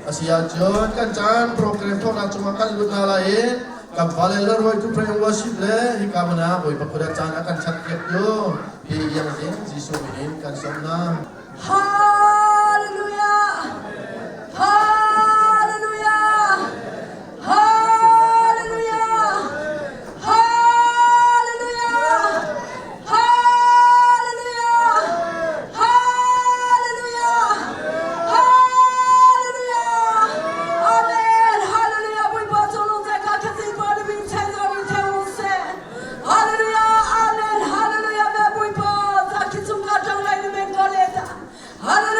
Asi ahcun kan caan program thawknak cungah kan lut hna lai i kan fale le ruaitu praise and worship le hika hmun ah Bawipa kut ah caan a kan chanh piak tu Pi Iang Zing Jesuh min in kan sawm hna. Hallelujah! Hallelujah! Hallelujah! Hallelujah! Hallelujah! Hallelujah! Hallelujah! Amen! Hallelujah! Bawipa cu lungzai ka khat pa ni min chen za min chen u se. Hallelujah! Amen! Hallelujah! Bawipa za khi chung ka tang lai ni men ko le ta. Hallelujah!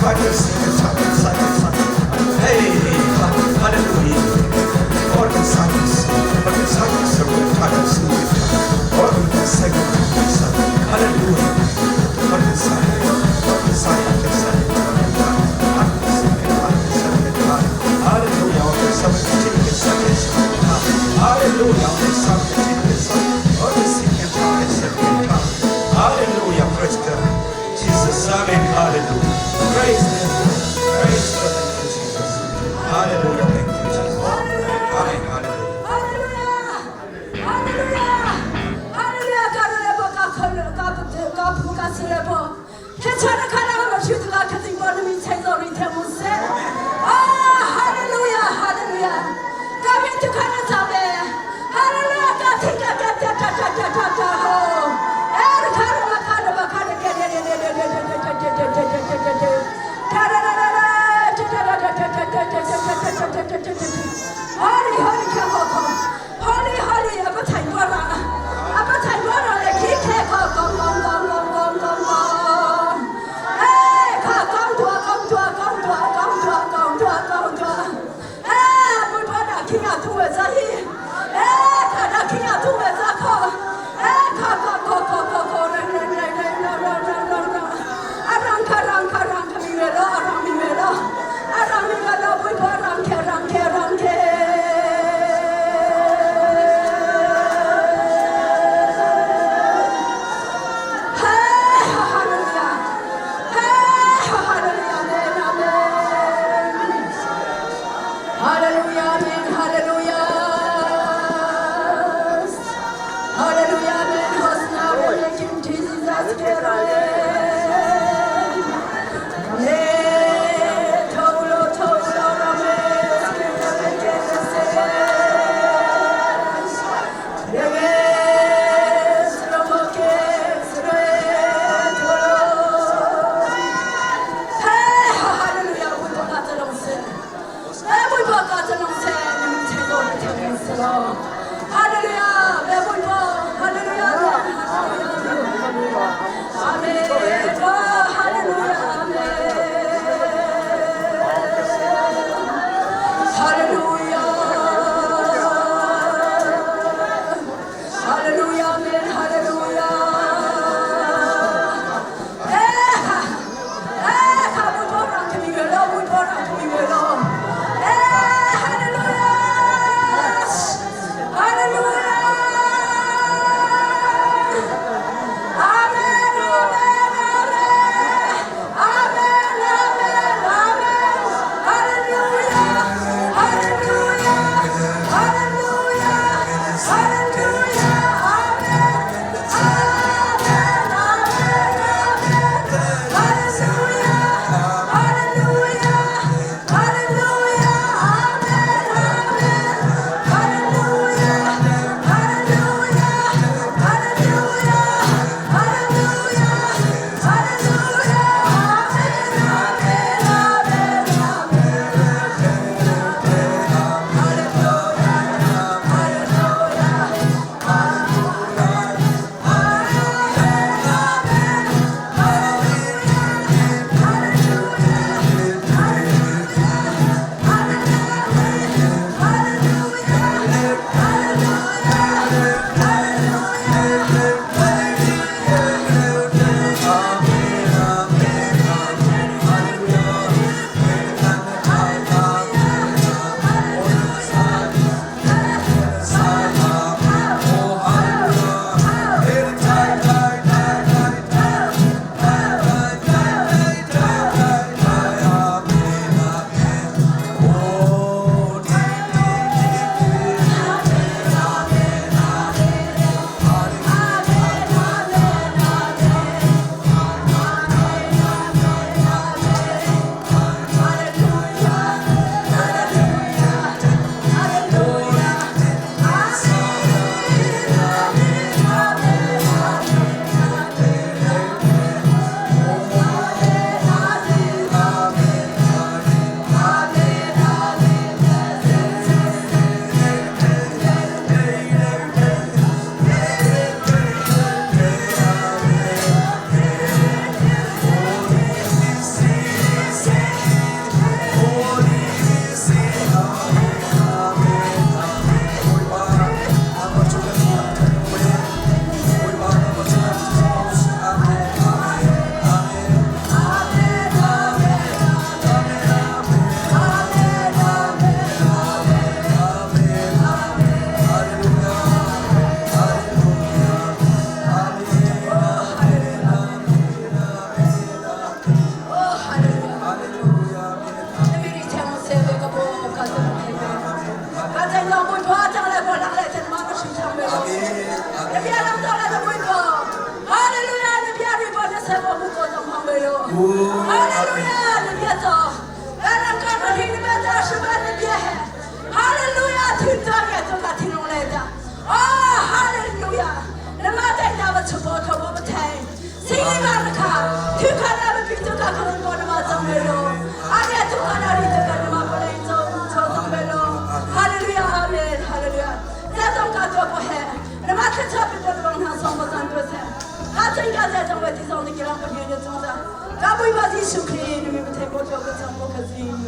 Hey, hallelujah. Hallelujah. Hallelujah, praise God. Jesus, amen, hallelujah. Praise God.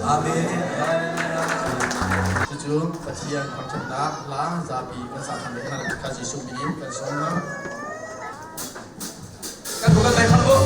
Amen. Hallelujah. Cucu Pathian thangṭhatnak hla zapi kan sa than ding kha Jesuh min in kan sawm hna. Kan bukan tay bu.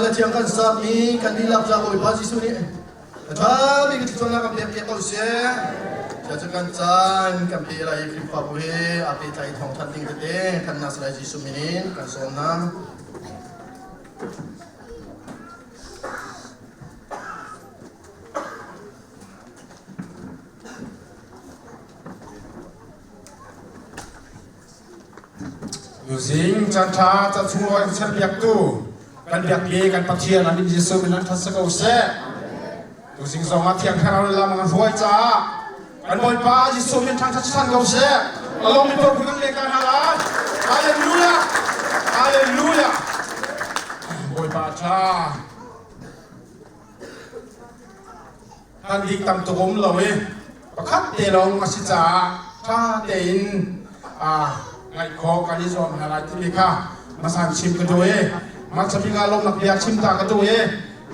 Hla thiang kan sakmi kan dihlak ca Bawipa Jesuh nih a ṭha bik thluachuahnak kan pek piak ko seh. Sia cu kan caan kan pe lai i Khrihfabu he aa pehtlai thawngthanh ding tete thannak salai Jesuh min in kan sawm hna. Nuzing caan ṭha ca chung kan serpiaktu kan biakmi kan Pathian a min Jesuh min an ṭhat si ko seh. Tuzing zong ah Thiang Thlarau lam an hruai caah kan Bawipa Jesuh min thangṭhat ṭhan ko seh. A lawmmi paoh kan leng hna lai. Hallelujah! Hallelujah! Bawipa ṭha. Kan dik tam tuk um lo i pakhat te lawng a si caah ṭha tein ngaih khawh kan i zuam hna lai timi kha hmasan chim ka duh i hmasabik ah lawmnak bia chim ta ka duh i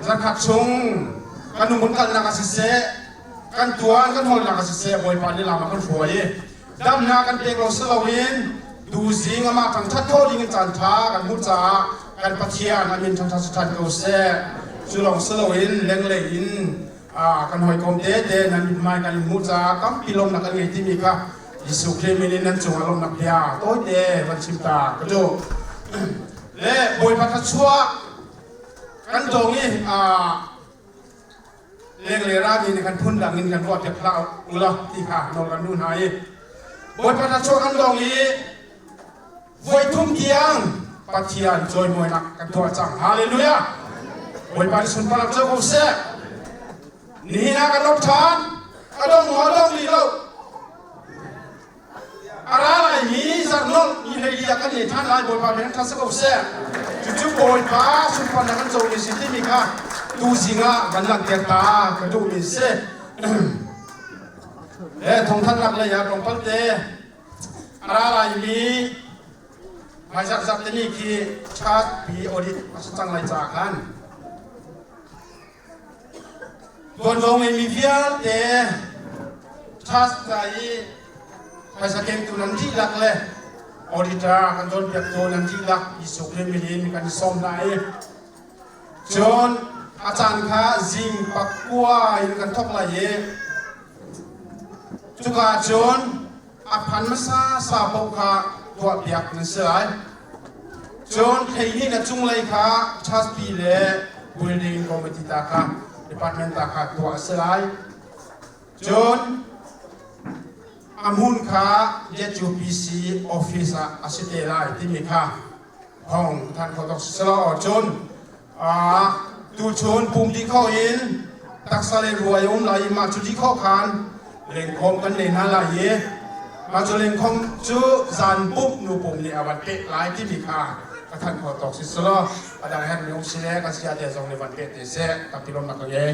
zarkhat chung kan umhmun kalnak ah siseh kan tuan kan hawlnak ah siseh Bawipa nih lam a kan hruai i damnak kan pek lo si loin tuzing amah thangṭhat khawh ding in caan ṭha kan hmuh caah kan Pathian a min thangṭhat si ṭhan ko seh. Cu lawng si loin lenglei in kan hawikom tete nan mithmai kan in hmuh caah tampi lawmnak kan ngei timi kha Jesuh Khrih min in nan cungah lawmnak bia tawite van chim ta ka duh. Le Bawipa thluachuah kan dong i Lenglei rami nih khan phundang in kan ruahpiak hlah u law ti kha nawl kan duh hna i Bawipa thluachuah kan dong i voi thum tiang Pathian cawimawinak kan tuah cang. Hallelujah! Bawipa nih sunparnak co ko seh. Nihin ah kan lawm ṭhan. A dong maw a dong rih lo. A ra laimi zarhnolh mi hleili ah kan ei ṭhan lai Bawipa min ṭha si ko seh. Cucu Bawipa sunparnak kan comi si timi kha tuzing ah kan langhter ta ka duhmi si. Le thawngthanhnak lei ah tlawmpal te a ra laimi hmaizarh timi khi church pi audit a si cang lai caah khan Tuanvo ngeimi vialte trust ca i phaisa kengtu nan dihlak le auditor kan cawnpiaktu nan dihlak Jesuh Khrih min in kan i sawm hna i cun a caan kha zing pakua in kan thawk lai i cuka cun a phan hmasa sa paoh kha tuahpiak nan si lai. Cun thleihnih na cunglei kha trustee le building committee ta kha department ta kha tuah a si lai. Cun a hmun kha ZUPC office ah a si te lai timi kha hong than kho tok selaw cun tuchun pum di kho in taksa le ruai um lai i mah cu di kho khan lengkhawm kan nei hna lai i mah cu lengkhawm cu zan pump nu pum nih a van peh lai timi kha ka than kho tawk si selaw a dang herh mi um si le kan sia te zong nih van peh te seh tampi lawmnak ka ngei.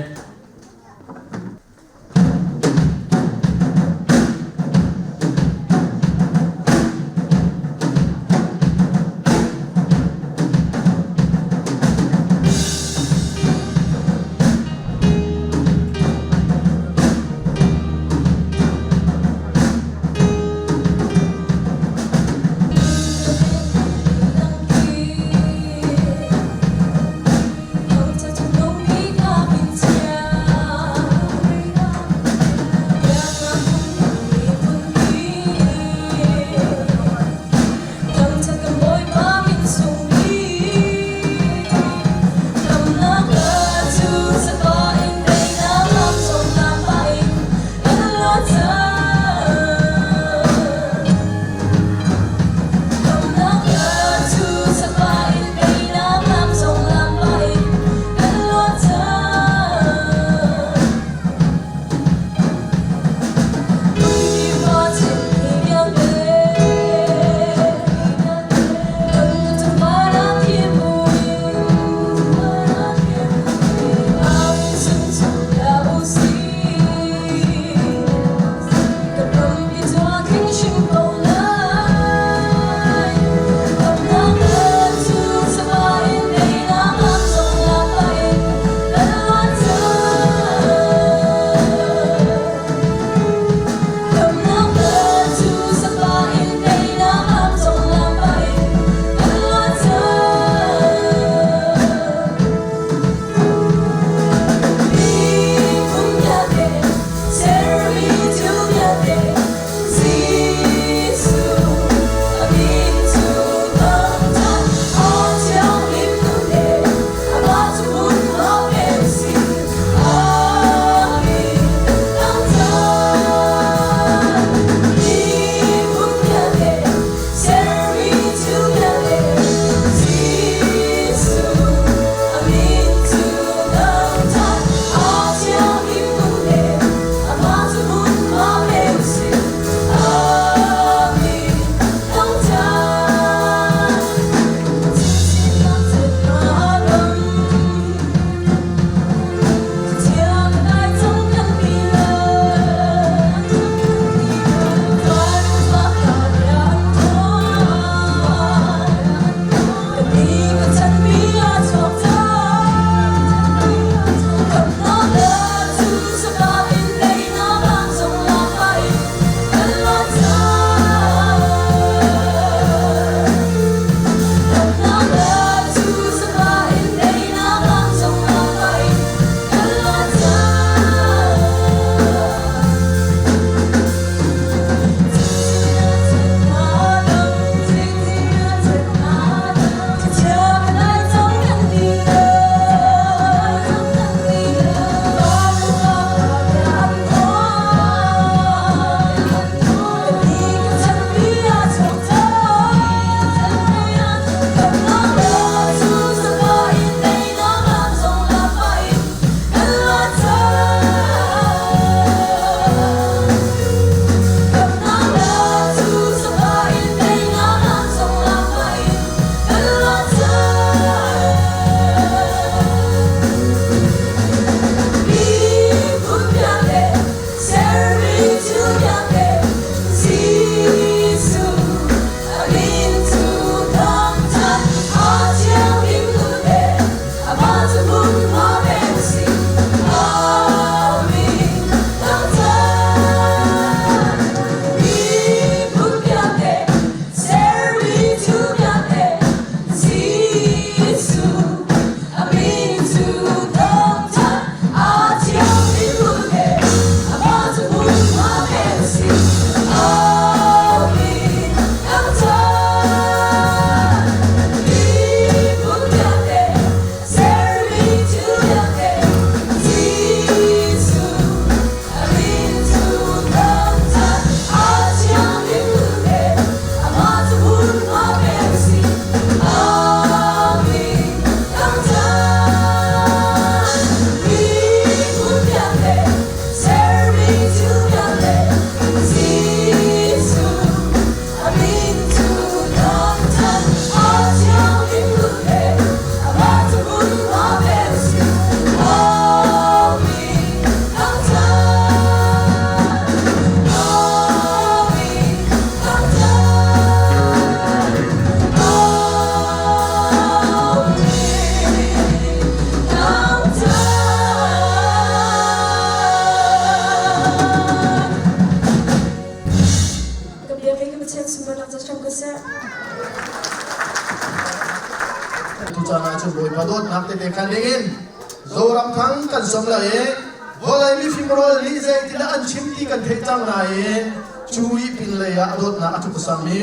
Bawipa dawtnak tete khan dingin Zoramthang kan som lai i vawlei mifim rawl nih zeitindah an chim ti kan theih cang nain cu i pinlei ah a dawtnak a ṭhut sangmi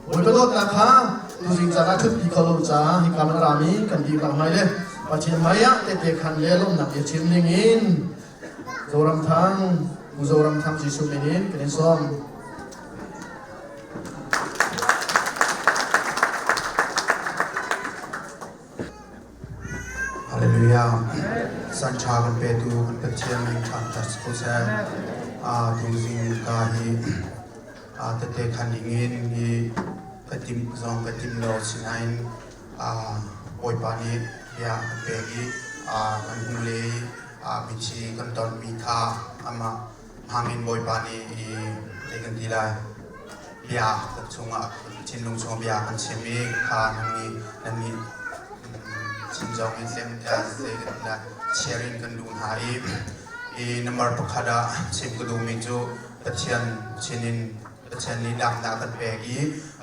Bawipa dawtnak kha tuzing caan ah ṭhutpi kho lo caah hika man rami kan dihlak hmai le Pathian hmai ah tete khan le lawmhnak i chim dingin Zoramthang Pu Zoramthang Jesuh min in kan in sawm. Hallelujah. San ṭha kan petu kan Pathian min ṭha ṭha si ko seh. A tuzing ka hi a tete khan dingin hi ka tim zong ka tim lo sinain a Bawipa nih bia kan pek i a kan hung le a mithi kan tonmi kha amah hmangin Bawipa nih i zei kan ti lai bia kan chungah thinlung chung bia kan chim i kha nan nih nan nih chim zong in tlem zei kan ti lai sharing kan duh hna i i number pakhat ah chim ka duhmi cu Pathian sinin Pathian nih damnak kan pek i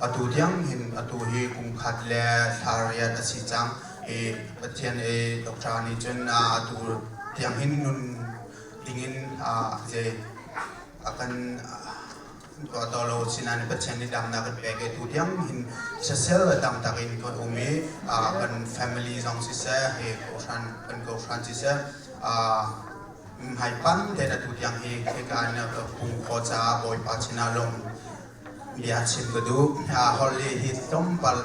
atu tiang hin atu hi kum khat le thla riat a si cang i Pathian i doctor nih cun atu tiang hin nun dingin zei a kan tuah to lo sinain Pathian nih damnak kan pek i tu tiang hin sasel dam tak in kan um i kan family zong siseh hi kawhhran kan kawhhran siseh hmaipan tein atu tiang hi hika in pung kho caah Bawipa sinah lung bia chim ka duh. Holh hi tlawmpal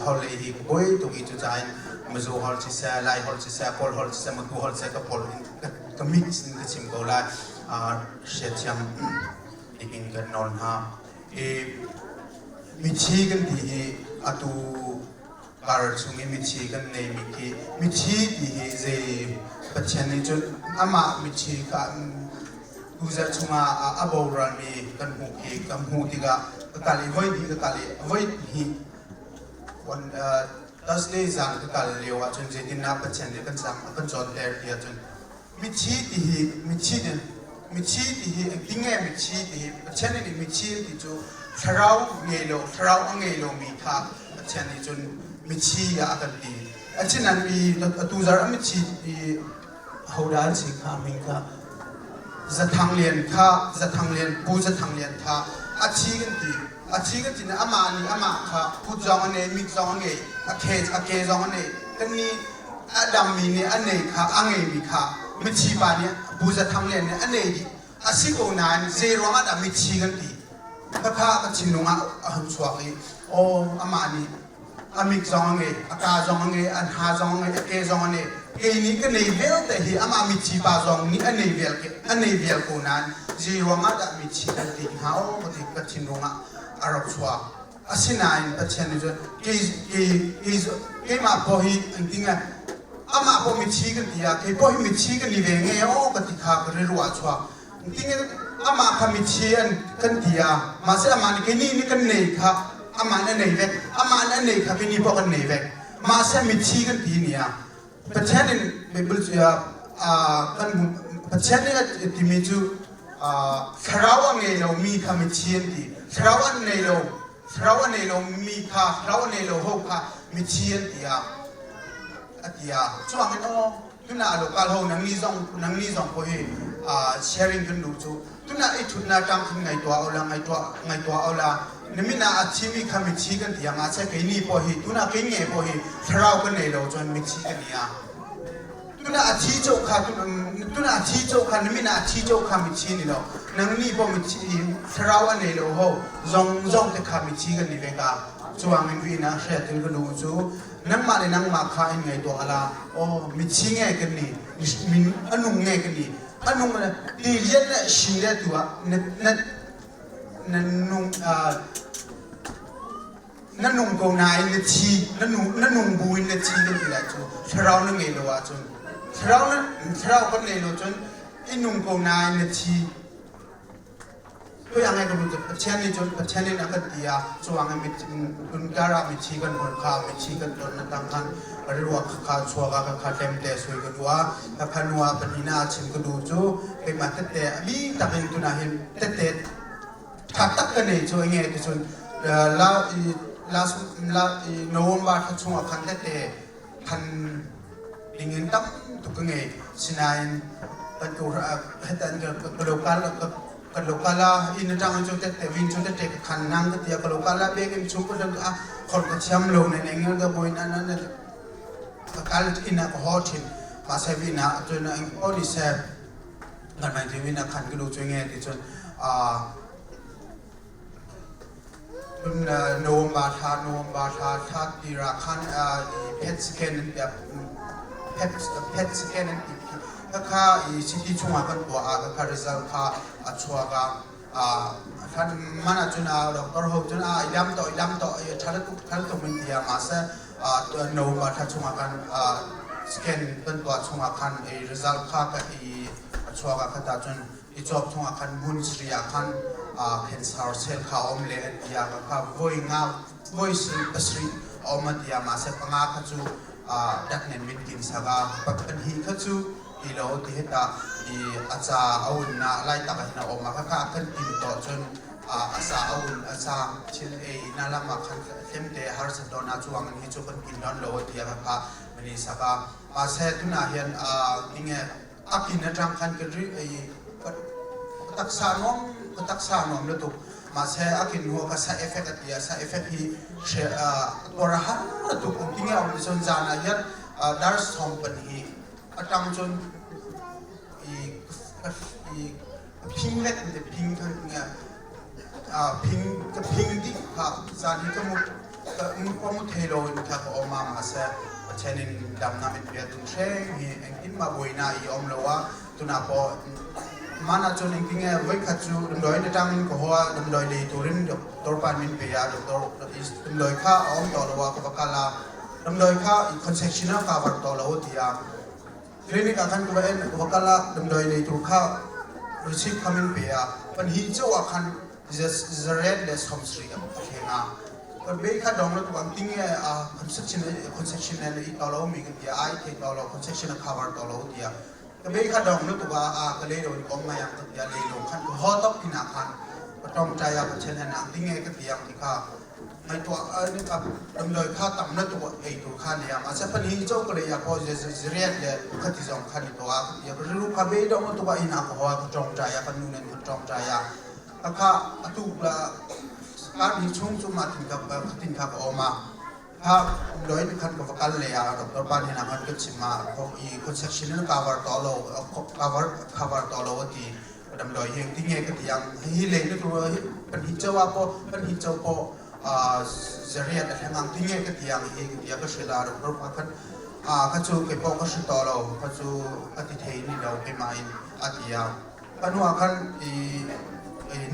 holh hi ka buai tuk i cucaah in Mizo holh siseh, Lai holh siseh, Kawl holh siseh, Matu holh siseh ka pawl in ka mix in ka chim ko lai. Hriathiam dingin kan nawl hna. I mithi kan ti hi atu kar chung i mithi kan neimi khi mithi ti hi zei Pathian nih cun amah mithi kha tuzarh chungah a boralmi kan hmuh khi kan hmuh tikah ka kal i voi hnih ka kal i voi hnih Thursday zan ka kal lio ahcun zeitindah Pathian nih kan cam a kan cawnter ti ahcun mithi ti hi mithi ti mithi ti hi engtin nge mithi ti hi Pathian nih mithi ti cu thlarau ngei lo thlarau a ngei lomi kha Pathian nih cun mithi ah a kan ti. Asinain mi atu zar a mithi i hodah an si kha min kha Zathang Lian kha Zathang Lian Pu Zathang Lian kha a thi kan ti a thi kan ti na amah nih amah kha kut zong a nei mit zong a ngei a ke a ke zong a nei kan nih a dammi nih a nei kha a ngeimi kha mithi pa nih Pu Zathang Lian nih a nei dih a si ko nain zei ruangah dah mithi kan ti khakha ka thinlung ah a hun chuak i aw amah nih a mit zong a ngei a ka zong a ngei a hna zong a ngei a ke zong a nei kei nih ka nei vialte hi amah mithi pa zong nih a nei vial a nei vial ko nain zei ruangah dah mithi kan ti hnga aw ka ti ka thinlung ah a rak chuak asinain Pathian nih cun kei kei kei keimah pawh hi an ti ngai amah pawh mithi kan ti ah kei pawh hi mithi kan ni ve nge aw ka ti kha ka rilru ah chuak tinge amah kha mithi an kan ti a mahse amah nih kei nih kan nei kha amah nih a nei vek amah nih a nei kha kei nih pawh kan nei vek mahse mithi kan ti ni a Pathian in Bible cu kan Pathian nih a timi cu thlarau a ngei lomi kha mithi an ti thlarau an nei lo thlarau a nei lomi kha thlarau a nei lo ho kha mithi an ti a a ti a chuangin aw tuna local ho nang ni zong nang ni zong ko hi sharing kan duh cu tuna i thutna tang khin ngai tua ola ngai tua ngai tua ola nimina a thimi kha mithi kan ti anga che kei ni po hi tuna kei nge po hi thlarau kan nei lo chuan mithi kan ni a tuna a thi cho kha tuna a thi cho kha nimina a thi cho kha mithi ni lo nang ni po mithi thlarau a nei lo ho zong zong te kha mithi kan ni ve ka chuang in vi na hre tin ka lu chu nangmah le nangmah kha in ngei tuah ala aw mithi nge kan ni min anung nge kan ni anung le ti lian le shi le tu ah na na na nung na nung ko nain na thi na nung na nung bu in na thi kan ti lai cu thlarau na ngei lo ahcun thlarau na thlarau kan ngei lo cun i nung ko nain na thi Tuiang ka cu Pathian nih cun Pathian in a kan ti ah cuang in tunkar ah mithi kan hmuh kha mithi kan ton na tang khan rilruak kha chuak ah kha tlem te sui ka duh ah ka phanu ah pahnihna ah chim ka duh cu keimah tette a bi tak in tunah hin tette tha tak ka nei cu nge ti cun la last la November thla chungah khan tette than. Dingin tam tuk ka ngei. Sinain kan tu hetan ka local ka local a inn atang in chu te te win chu te te ka khan nang ka tia ka local a bek in chung ko a khor ka thiam lo ne eng ga boin an an ka kal in a ka ho thin ma se win a chun ang o ni se kan mai ti win a khan ka lu chu nge ti chun a Cun November thla November thla thla tir ah khan i PET scan an piah PET PET scan an ti khakha i city chungah kan tuah ah khakha result kha a chuak ah khan man ahcun doctor ho cun a i lam to i lam to i ṭha tuk ṭha tuk min ti ma seh November thla chungah khan scan kan tuah chungah khan i result kha ka i a chuak ah khata cun i cawk chungah khan hmun sri ah khan cancer cell kha a um le an ti ah kha voi nga voi sri pasarih a um an ti ah mah se panga kha cu dak nen min kin saka pahnih kha cu i lo ti heta i a ca a un na lai tak hin a um a kha kha kan tin to cun a sa a un a sa thil ei na lama khan hlemte harsa to na chuang hi chu kan kin don lo ti a kha mani saka ma se tuna hian tinge a kin atang khan ka ri ei ka taksa nuam ka taksa nuam lutuk mahse a kin hnu ka sa effect a ti a sa effect hi she tuar a har tuk an tinge om ni chon zan ah hian dar som pan hi atang chon i i phing lek te phing khan nge phing ka phing dik kha zan hi ka mu ka mu mu thei lo in kha ka oma ma se Pathian in damnak in pia tun hreng hi engtin ma buaina i om lo a tuna po mana chun engtin nge voi khat chu damdoi na tang in ko hoa damdoi lei turin doctor pan min pe ya doctor damdoi kha om to lo wa ka bakala damdoi kha i concession ka var to lo tia Clinic ah khan ka va en ka va kal ah damdawi lei tu kha receipt kha min pe ah pan hi cho ah khan zaret le 70 a thleng ah kan be kha dong la tu ang ting a concession concession le i to lo mi kan tia ai thei to lo concession a cover to lo tia ka be kha dong la tu a a ka le lo ni kom mai ang ka tia le lo khan ho top ina khan ka tong chai a ka chen han ang ting e ka tiang ti kha ngaihtuah damdawi kha tam na tuk ei tur kha nia ma se pan hi cho ko le ya ko ziriat le khati zong kha ni to a ya riru kha be dong tu ba ina ko ha ka tong ta ya kan nu nen kan tong ta ya ka kha atu la kan hi chung chu ma tin ka khatin kha ko ma kha loi khan ko kal le ya doctor pan hina khan ka chima ko i conception cover to lo cover cover to lo ti damdawi hi ti nge ka ti ang hi le ni tu pan hi chawa po pan hi chaw po zariat a thleng ang ti nge ka ti ang hi ka ti ka hrila ro ro pa khan a ka chu ke po ka hri to lo ka chu a ti thei ni lo ke ma in a ti a kanu a khan i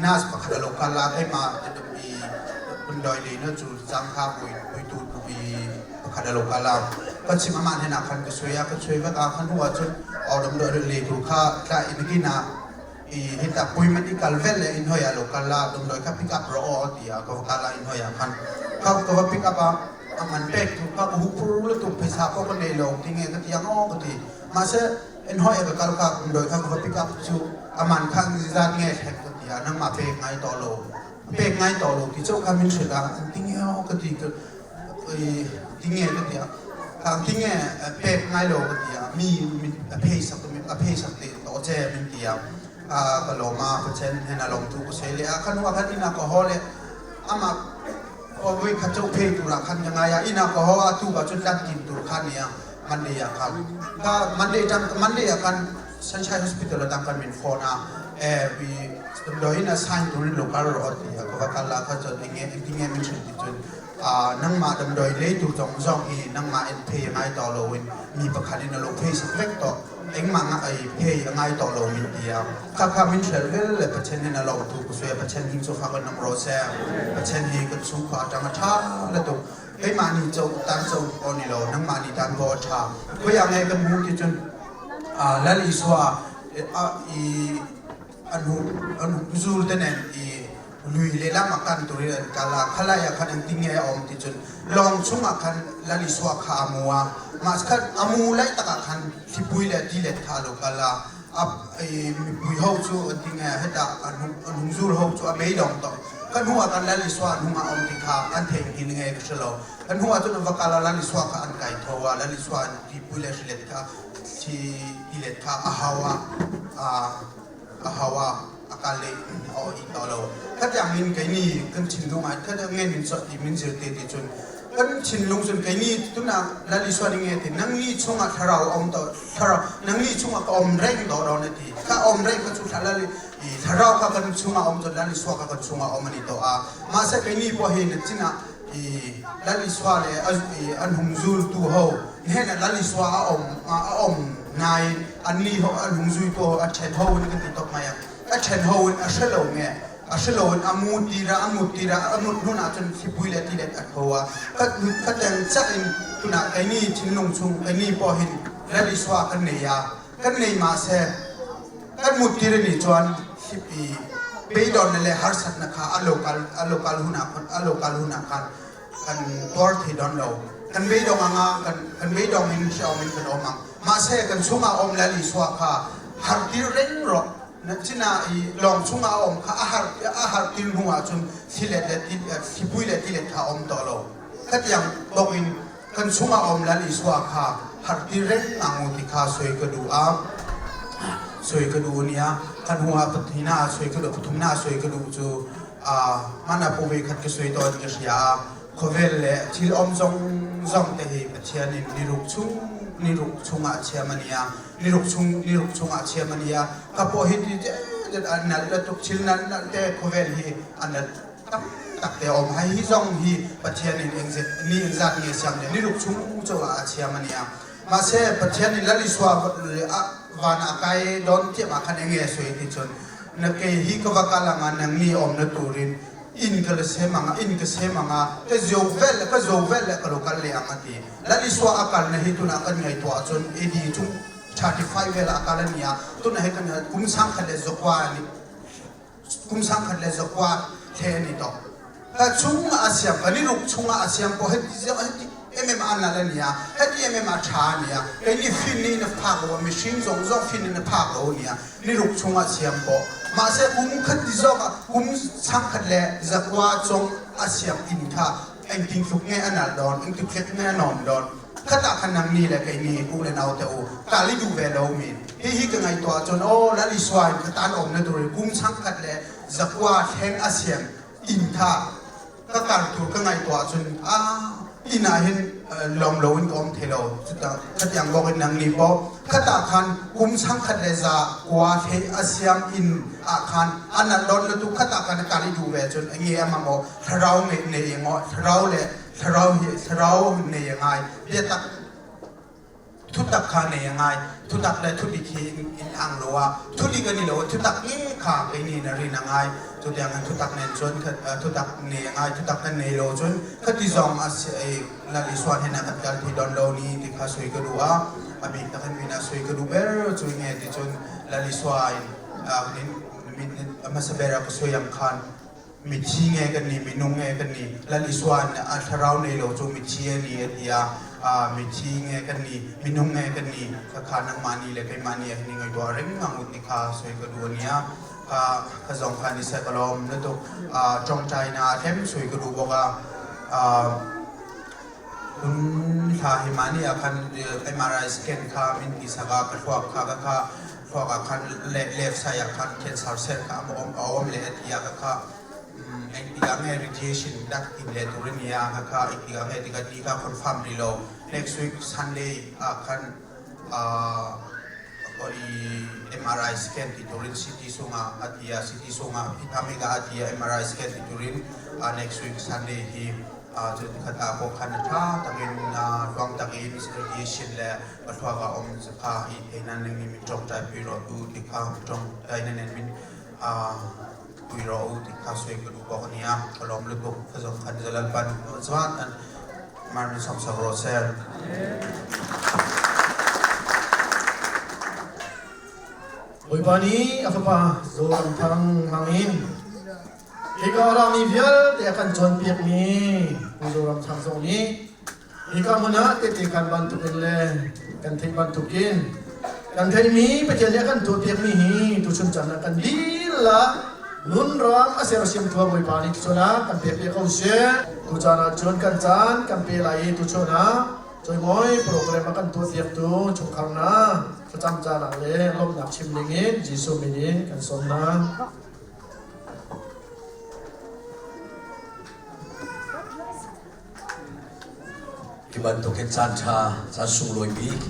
nas pakhat lo kal la ke ma i pundoi le na chu chang kha bui bui tu tu i pakhat lo kal la ka chim ama hena khan ka suya ka chui va ka khan huwa chun or dam do le tu kha tla in ki na i hita appointment i kal vel le in hoya lo kal la dam doi kha pick up ro o ti a ko kala in hoya khan kha ko va pick up a aman pek tu kha ko hu puru le tu phaisa ko ko nei lo ti nge ka ti ang o ko ti ma se in hoya ka kal kha dam doi kha ko va pick up chu aman kha ni zat nge thek ko ti a nang ma pek ngai to lo pek ngai to lo ti chau kha min hrila an ti nge o ka ti ka ti nge ka ti a ang ti nge pek ngai lo ka ti a mi a phei sak a phei sak te to che min ti a ka lo ma ka chen hen a long tu ko sei le a khan wa khan ina ko ho le ama o voi kha chau phei tu ra khan nga ya ina ko ho a tu ba chun lat kin tur khan ya Monday ya khan ka Monday tang Monday ya khan Sunshine Hospital tang kan min phone a e bi doi na sign turin local ro ti a ko va kala kha chon enge enge min chen ti chun nangmah damdawi leitu zong zong hi nangmah in phe ngai to lo in mi pakhat in a lo phe sak vek to engmah nga ai phe a ngai to lo min tia kha kha min hrel vel le Pathian hin a lo tu ku sue Pathian hing chu fa kan nam ro se Pathian hi kan chung khwa atang a tha le tu keimah ni cho tan cho o ni lo nangmah ni tan bo tha khoya ngai kan mu ti chun lal isua i anu anu zul te nen i lui lehlam ah kan tur in an kal a khalai ah khan engtin nge a awm ti cun lawng chungah khan lal Isua kha a mu a mah khan a mu lai takah khan thlipui le tilet kha a lo kal a mipui ho cu an ti nge hetah an hung zul ho cu a beidong to. Kan hnu ah kan Lal Isua hnung ah um ti kha an thei hin nge ka hre lo. Kan hnu ah cun an va kal ah Lal Isua kha an kai tho ah Lal Isua an tipui le hrilet kha thi tilet kha a hau ah a hau ah a kal le a i to lo. Khatiang in kei ni kan thinlung ah khat nge min so ti min zir te ti cun kan thinlung cun kei ni tunah Lal Isua ni nge ti nang ni chungah thlarau a um to thlarau nang ni chungah ka om reng do do na ti ka om reng ka chu thla Lal i thlarau kha kan chungah um cun Lal Isua kha kan chungah um ani to a mahse kei ni pawh hi na chinah i Lal Isua le an hung zultu ho hen Lal Isua a om a om nain an ni ho an hung zui to a then ho in kan ti tok mai a then ho in a hrelo nge a hrelo in a mu tira a mut tira a mut hnun ah cun thipui le tilet a tho a khat khateng cha in tuna kei ni thinlung chung kei ni pawh hin Lal Isua kan nei a kan nei ma se kan mut tir ni chuan hipi beidon le harsatna kha a local a local huna a local huna khan kan tuar thei don lo kan beidong anga kan kan beidong in hriam in kan om ang mahse kan chunga om la li suwa kha har tir reng ro na china i long chunga om kha a har a har tir hnuah cun thilet le thipui le tilet kha om to lo khatiang bok in kan chungah om Lal Isua kha harti reng ang ti kha soi ka du a soi ka du nia kan hunga pathina soi ka du pathumna soi ka du chu a mana pu ve khat ka soi to ka hria khovel le thil om zong zong te hi Pathian in niruk chung niruk chungah chia mania niruk chung niruk chungah chia mania ka po hi ti nal la tuk thil nal nal te khovel hi anal taktak te om hai hi zong hi Pathian in engzet ni engzat nge siam le niruk chung cho a chiam ania mahse Pathian in Lal Isua van a kai don tiam a khan enge soi ti chun na ke hi ka va kalanga nang ni om na turin in ka le semanga in ka semanga ka zo vel ka zo vel le ka lo kal le ang ati Lal Isua akal na hi tuna kan ngai to chun AD chung 35 vel akal ania tuna he kan kum sang khat le zokwa ni kum sang khat le zakua the ni to ka chung a siam ka ni ruk chungah a siam ko heti heti mm an la nia heti mm a tha nia kai ni fin ni na phak lo machine zong zong fin ni na phak lo nia ni ruk chungah siam ko ma se kum khat ti zok kum sang khat le zakua chong a siam in kha eng ting tluk nge anal don eng tluk nge anom don khata khan nang ni le kei ni u le nau te u ka li du ve lo mi hi hi ka ngai to chon o la li swai ka tan om na tur kum chang khat le zakwa thleng a siam in tha ka kar tur ka ngai to chun a ina hin lom lo in kom thelo chuta khatiang bok in nang ni bo khata khan kum chang khat le za kwa the a siam in a khan anan lon le tu khata khan ka li du ve chun nge ama mo tharau nge ne ngo tharau le thlarau hi thlarau nei a ngai biatak thutak kha nei a ngai thutak le thudik hi in ang lo a thudik ani lo thutak nge kha kei ni na rin a ngai chutiang an thutak nen chuan thutak nei a ngai thutak kan nei lo chun khati zong a lal isuan hen a kan kal thi don lo ni ti kha sui ka du a a bik takin mina sui ka du ber chui nge ti chun lal isua in min hmasa ber a ka sui ang khan mithi nge kan ni minung nge kan ni Lal Isua a thlarau nei lo cu mithi a ni a ti a mithi nge kan ni minung nge kan ni kha kha nangmah ni le keimah ni a ni ngai tuah ring ngang ut ni kha soi ka du ania ka ka zong kha ni se ka lom na tuk tongtai na them soi ka du bok a tun thla hi mani a khan MRI scan kha min ti saka ka thluak kha ka kha thluak ah khan left side ah khan cancer cell kha a awm a awm le a ti a ka kha engtikah nge radiation dak in le tur ani a ka kha engtikah nge tika ti kha confirm ri lo next week Sunday ah khan i MRI scan ti turin CT sunga a ti a CT sunga Pithamega a ti a MRI scan ti turin next week Sunday hi cun khat ah kawh khan a ṭha takin tluang takin radiation le thluak ah um kha hi theinan ning min ṭawngṭai pui rawh u ti kha ṭawngṭai nan min pui rawh u ti kha soi ka duh bawk ania ka lawm lutuk ka zong khan zalal pan chuan an mar min som sak rawh sel Bawipa nih a fapa Zoramthang hmangin hika rami vialte a kan cawnpiakmi Pu Zoramthang zong nih hika hmun ah tehte kan bantukin le kan theih bantukin kan theihmi Pathian nih a kan tuahpiakmi hi tuchun caan ah kan lila. Nun ram a sersiam tu Bawipa nih tuchun ah kan pek ve ko seh. Tucaan ah cun kan caan kan pe lai i tuchun ah cawimawi program a kan tuahpiak tu chungkhar hna thlacam caan ah le lawmhnak chim ding in Jesuh min in kan sawm hna. Hi bantukin caan ṭha, caan sunglawi bik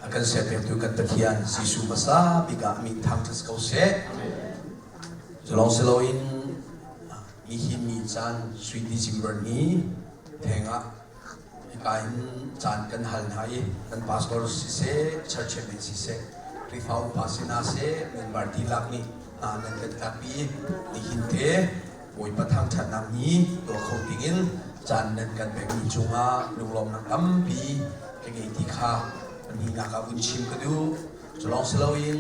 a kan serpiaktu kan Pathian Jesuh hmasa bik ah min thangṭhat ko seh. Culawng si loin nihin ni caan sui December ni theng ah hika in caan kan hal hna i kan pastor siseh, church chairman siseh, Khrihfa upa si hna seh, member dihlak nih hna nan kan tlakpi i nihin te Bawipa thangṭhatnak ni tuah kho dingin caan nan kan pekmi cungah lunglawmnak tampi ka ngei ti kha pahnihnak ah vun chim ka duh. Culawng si loin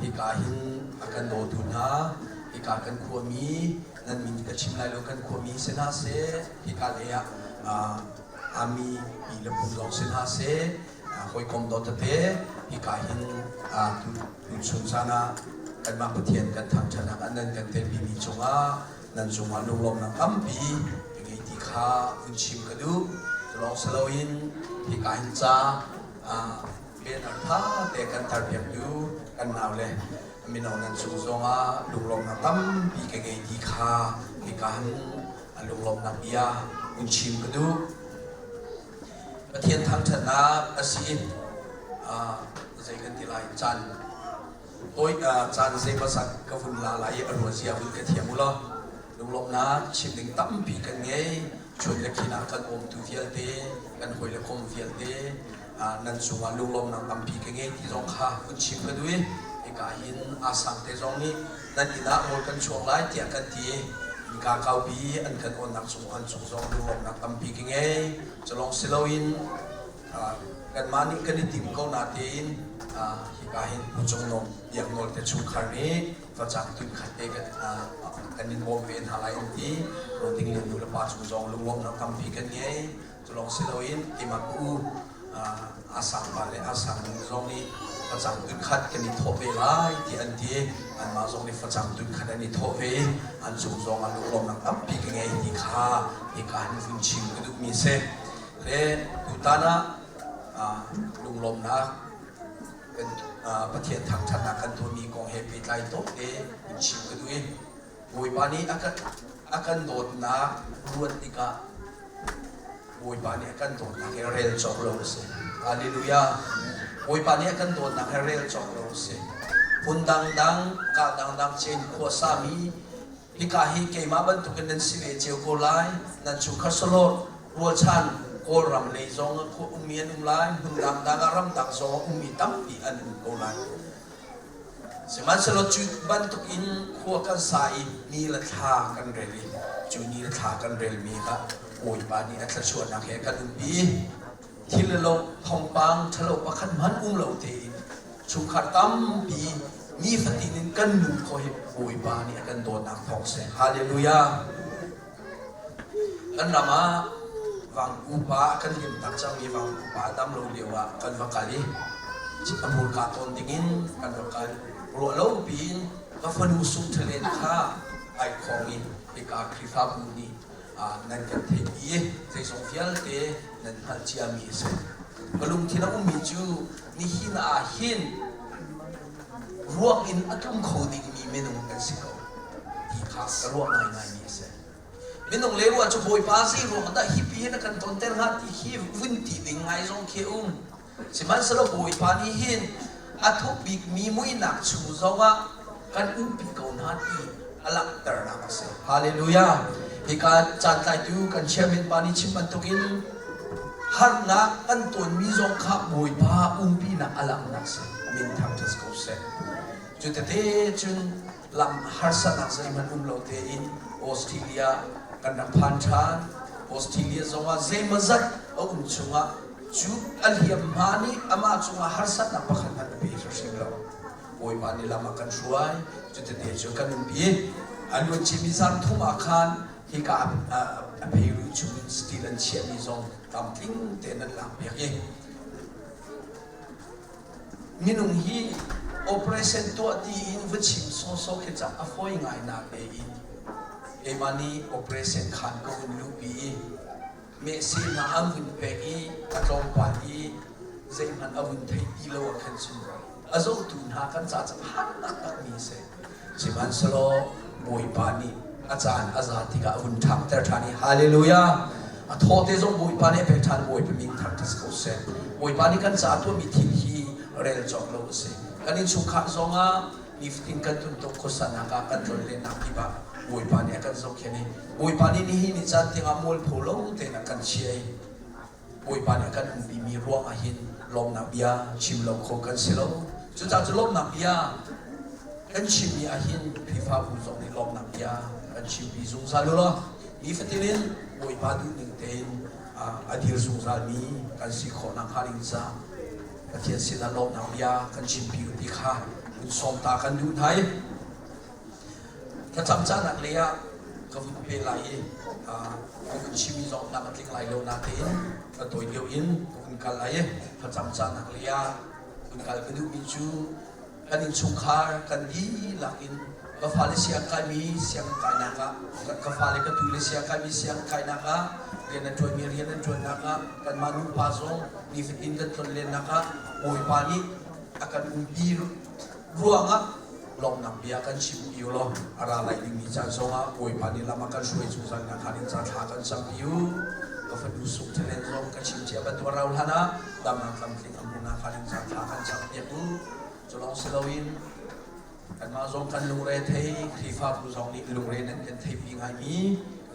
hika hin a kan dawtu hna, hika kan khuami nan min ka chim lai lo kan khuami si hna seh, hika lei ah ami pi le pu zong si hna seh, hawikom dawt tete hika hin tuchun caan ah kanmah Pathian kan thangṭhatnak ah nan kan telpimi cungah nan cungah lunglawmhnak tampi ka ngei ti kha vun chim ka duh. Culawng si loin hika hin ca banner ṭha te kan tarpiaktu kan nau le mino nan cung zongah lunglawmhnak tampi ka ngei ti kha hika hin lunglawmhnak bia vun chim ka duh. Pathian thangṭhatnak a si. Zei kan ti lai caan tawi caan zeimawzat ka vun la lai i a ruazia vun ka thiam u law lunglawmhnak chim ding tampi kan ngei. Chun le khin ah kan umtu vialte, kan hawi le kom vialte nan cungah lunglawmhnak tampi ka ngei ti zong kha vun chim ka duh i hika hin Asang te zong nih nan inn ah rawl kan chuang lai tiah kan ti i innka kaupi an kan awnnak cung an cung zong lunglawmhnak tampi ka ngei. Culawng si loin kanmah nih kan i tim ko natein hika hin Pu Cung Nung Biak Nawl te chungkhar nih facang tun khat te kan in bawm ve hna lai an ti. Roding le nu le pa cung zong lunglawmhnak tampi kan ngei. Culawng si loin keimah ka u Asang pa le Asang nu zong nih facang tun khat kan i thawh ve lai ti an ti. Anmah zong nih facang tun khat an i thawh ve. An cung zong ah lunglawmhnak tampi ka ngei ti kha hika hin vun chim ka duhmi a si. Le tutan ah lunglawmhnak kan Pathian thangṭhatnak kan tuahmi kong he pehtlai tuk te vun chim ka duh i Bawipa nih a kan dawtnak ruat tikah Bawipa nih a kan dawtnak hi rel cawk lo a si. Hallelujah. Bawipa nih a kan dawtnak hi rel cawk lo a si. Hmun dangdang, ka dangdang chen khuasami hika hi keimah bantukin nan si ve cio ko lai. Nan chungkhar salawt, rualchan, Kawlram lei zong ah khua ummi an um lai, hmun dangdang ah ramdang zong ah ummi tampi an um ko lai. Sihmanhsehlaw cu bantuk in khua kan sa i ni le thla kan rel i cu ni le thla kan relmi kha Bawipa nih a thluachuahnak he kan umpi. Thil le lo thawngpang ṭhalo pakhat hmanh um lo tein chungkhar tampi nifatin in kan nun khawh hi Bawipa nih a kan dawtnak thawng si. Hallelujah! Kan ram ah vangku pa kan lim tak cangmi vangku pa a dam lo lio ah kan va kal i a hmurka tawn dingin kan va kal. Ruah lo piin ka fanu Sung Ṭhalen kha ai khawng i hika Khrihfabu nih nan kan theih i zeizong vialte nan hngalh ciami a si. Ka lungthin a ummi cu nihin ah hin ruak in a tlung kho dingmi minung kan si ko ti kha ka ruah ngaingaimi a si. Minung le ruah cu Bawipa zei ruang dah hi pi hin a kan tonter hnga ti khi vun ti ding ngai zong khi a um. Sihmanhsehlaw Bawipa nih hin a thuk bikmi muihnak chung zongah kan umpi ko hna ti a langhternak a si. Hallelujah! Hika caan tlaitu kan chairman pa nih chim bantukin harnak kan tonmi zong kha Bawipa umpinak a langhnak si. Min thangṭhat ko seh. Cu tete cun lam harsatnak zeihmanh um lo tein Australia kan rak phan ṭhan. Australia zongah zeimawzat a um chungah cu a hliamhma nih amah cungah harsatnak pakhat hmanh a pe hrimhrim lo. Bawipa nih lam a kan hruai. Cu tete cu kan umpi. A luancimi zan thum ah khan hika a pheiru chungin steel an chiahmi zong tlamtling tein an lakpiak i. Minung hi operation tuah ti in va chim sawsawh khi cak a fawi ngai na tein keimah nih operation khan ka vun luhpi i mehseh hna an vun pek i a tlawmpal i zeihmanh a vun theih ti lo ah khan cun a zohtu hna kan ca cu har taktakmi a si. Sihmanhsehlaw Bawipa nih a caan a za tikah a vun ṭhangter ṭhan i Hallelujah! A thaw te zong Bawipa nih a pek ṭhan Bawipa min thangṭhat si ko seh. Bawipa nih kan caah tuahmi thil hi rel cawk lo a si. Kan innchungkhar zongah nifatin kan tuntuk khuasanak ah kan tlonlennak kip ah Bawipa nih a kan zohkhenh i Bawipa nih nihin ni caan tiangah mualpho lo tein a kan chia i Bawipa nih a kan umpimi ruang ah hin lawmnak bia chim lo kho kan si lo. Cucaah cu lawmnak bia kan chimmi ah hin Khrihfabu zong nih lawmnak bia kan chimpi zungzal u law nifatin in Bawipa duhning tein a dir zungzalmi kan si khawh nakhnga ding caah Pathian sinah lawmnak bia kan chimpi u ti kha kun sawm ta kan duh hna i thlacam cahnak lei ah ka vun pe lai i ka vun chimmi zong tlam a tling lai lo natein ka tawi deuh in ka vun kal lai i thlacam cahnak lei ah vun kal ka duhmi cu kan innchungkhar kan dihlak in ka fale siang kaimi siang kainak ah ka fale ka tu le siang kaimi siang kainak ah rian an ṭuanmi rian an ṭuannak ah kanmah nupa zong nifatin kan tlonlennak ah Bawipa nih a kan umpi ruangah lawmhnak bia kan chim pi u law a ra lai dingmi caan zongah Bawipa nih lam a kan hruai zungzal nakhnga ding ca thla kan cam pi u. Ka fanu sung thalen zong ka chim cia bantuk a rau hlan ah damnak tlamtling a hmuh nakhnga ding ca thla kan cam piak u. Cu lawng si loin kanmah zong kan lungre thei Khrihfabu zong nih lungre nan kan theipi ngaimi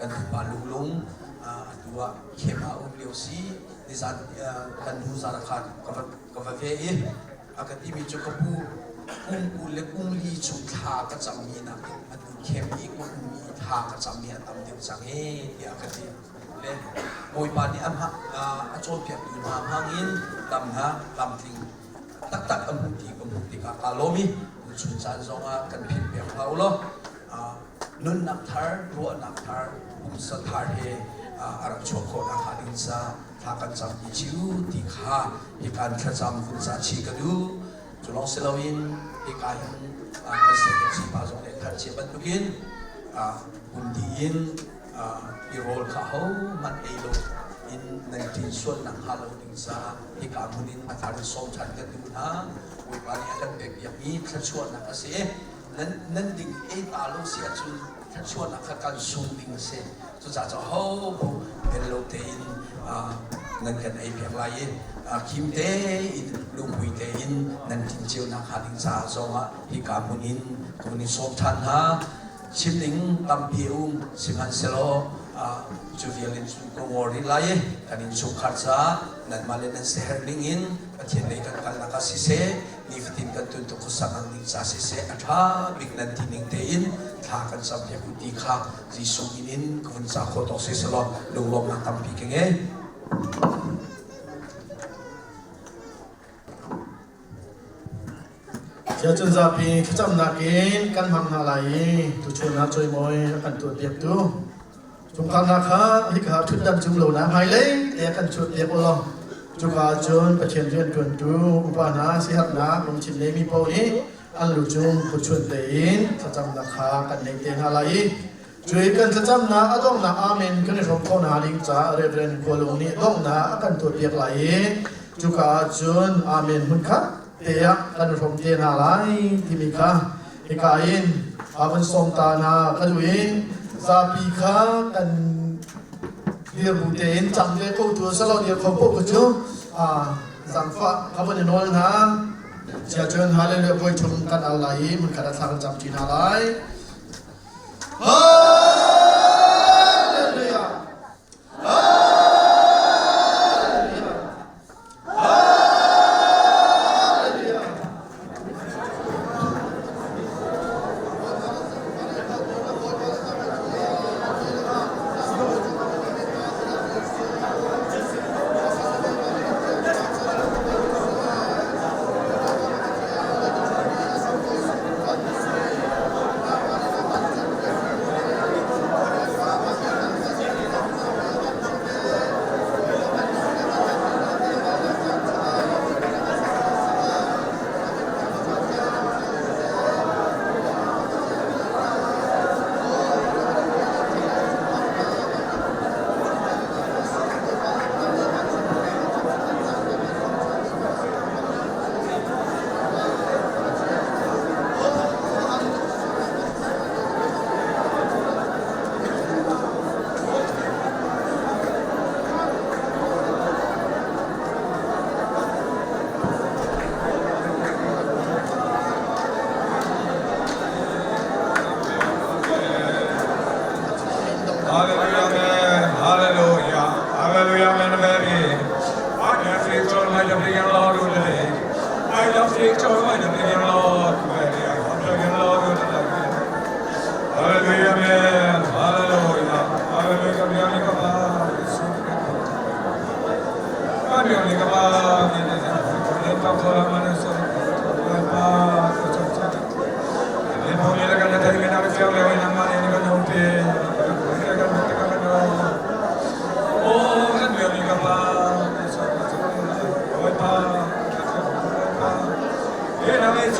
kan tupa lunglung atu ah khem ah um lio si nizan kan hnu zan khan ka va ve i a ka timi cu ka pu kum 20 le kum li chung thla ka cammi nakin atu khem i ka ummi thla ka cammi a tam deuh cang ee tiah a ka ti. Le Bawipa nih a cawnpiaktu hna hmangin damnak tlamtling taktak a hmuh ti ka hmuh tikah kaa lawm i chun caan zongah kan philh piak hlah u law nunnak thar, ruahnak thar, pumsa thar he a rak chuah khawh nakhnga ding ca thla kan cam ti cio ti kha hikan thlacam vun ca chi ka duh. Cu lawng si loin hika hin kan secretary pa zong nih thanh cia bantukin kum dih in i rawl kha hohmanh ei lo in nan ṭin sual nakhnga lo ding caah hika hmun in a thar in sawm ṭhan kan duh hna. Bawipa nih a kan pekpiakmi thluachuahnak a si. Nan nan ding ei ta lo si ahcun thluachuahnak kha kan sung ding a si. Cucaah cu hohmanh bel lo tein nan kan ei piak lai i khim tein lunghmui tein nan ṭin cio nakhnga ding caah zongah hika hmun in ka vun in sawm ṭhan hna. Chim ding tampi a um sihmanhsehlaw cu vial in cun ka ngol rih lai i kan innchungkhar caah nanmah le nan siaherh ning in Pathian lei kan kalnak ah siseh nifatin kan tuntuk khuasak ding ca siseh a ṭha bik nan ti ning tein thla kan campiak u ti kha Jesuh min in ka vun ca khawh tawk siselaw lunglawmhnak tampi ka ngei. Siacun zapi thlacamnak in kan hmang hna lai i tuchun ah cawimawi a kan tuahpiaktu chungkharnak kha hika ṭhutdan cung lo na hmailei te a kan chuahpiak u law cuka ahcun Pathian rianṭuantu upa hna siaherhnak lungthin neimi paoh nih an lu cung kutchun tein thlacamnak kha kan nei te hna lai i Cui kan thlacamnak a donghnak amen kan i hrawm khawh hna ding caah Reverend Khualung nih donghnak a kan tuahpiak lai i cuka ahcun amen hmunkhat te ah kan i hrawm te hna lai timi kha hika in a vun sawm ta hna ka duh i zapi kha kan dir bu tein cam ve ko tu salo dir kho poh cu zangfah ka vun i nawl hna. Siacun hallelujah voi thum kan al lai i hmunkhat ah thla kan cam ṭi hna lai. Hallelujah! Hallelujah! Hallelujah!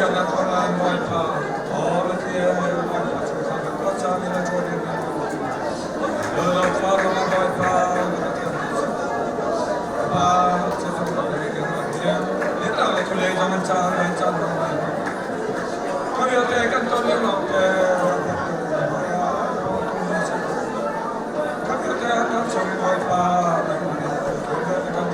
chiatnak thawngin Bawipa, aw Pathian, Bawipa cu kha kan tuah cang i na ṭhawn in na Lawlawfa zongah Bawipa, na Pathian nih Pa, zeizong vialte kan Pathian, nitlak le thulei zong an caan an caan hmang lai. Kha vialte kan ton lio lawngte Kha vialte an kan chung Bawipa, nangmah nih kan kan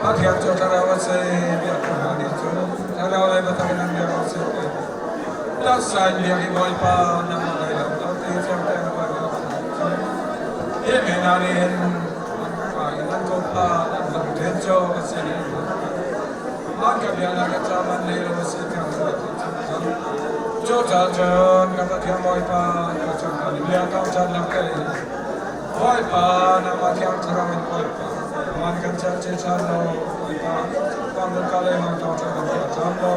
Pathian cu thlarau a si, biaktu hna nih cun thlarau le biatak in an biak awk a si ti. Taksa in biak i Bawipa nangmah lei lam lo ti fiangte in Bawipa kan cun hi mi hna nih hin an pa in an kawpa an lungthin cu a si. An ka bia na ka ca man lei lo a si tiang ka ti cang. Cu ca cun ka Pathian Bawipa ka cung kan bia thawngṭhan nak te Bawipa nangmah thiang thlarau in Bawipa man kan chan che ṭhan lo Bawipa pang ka le mang thawngṭhan kan tuah ṭhan lo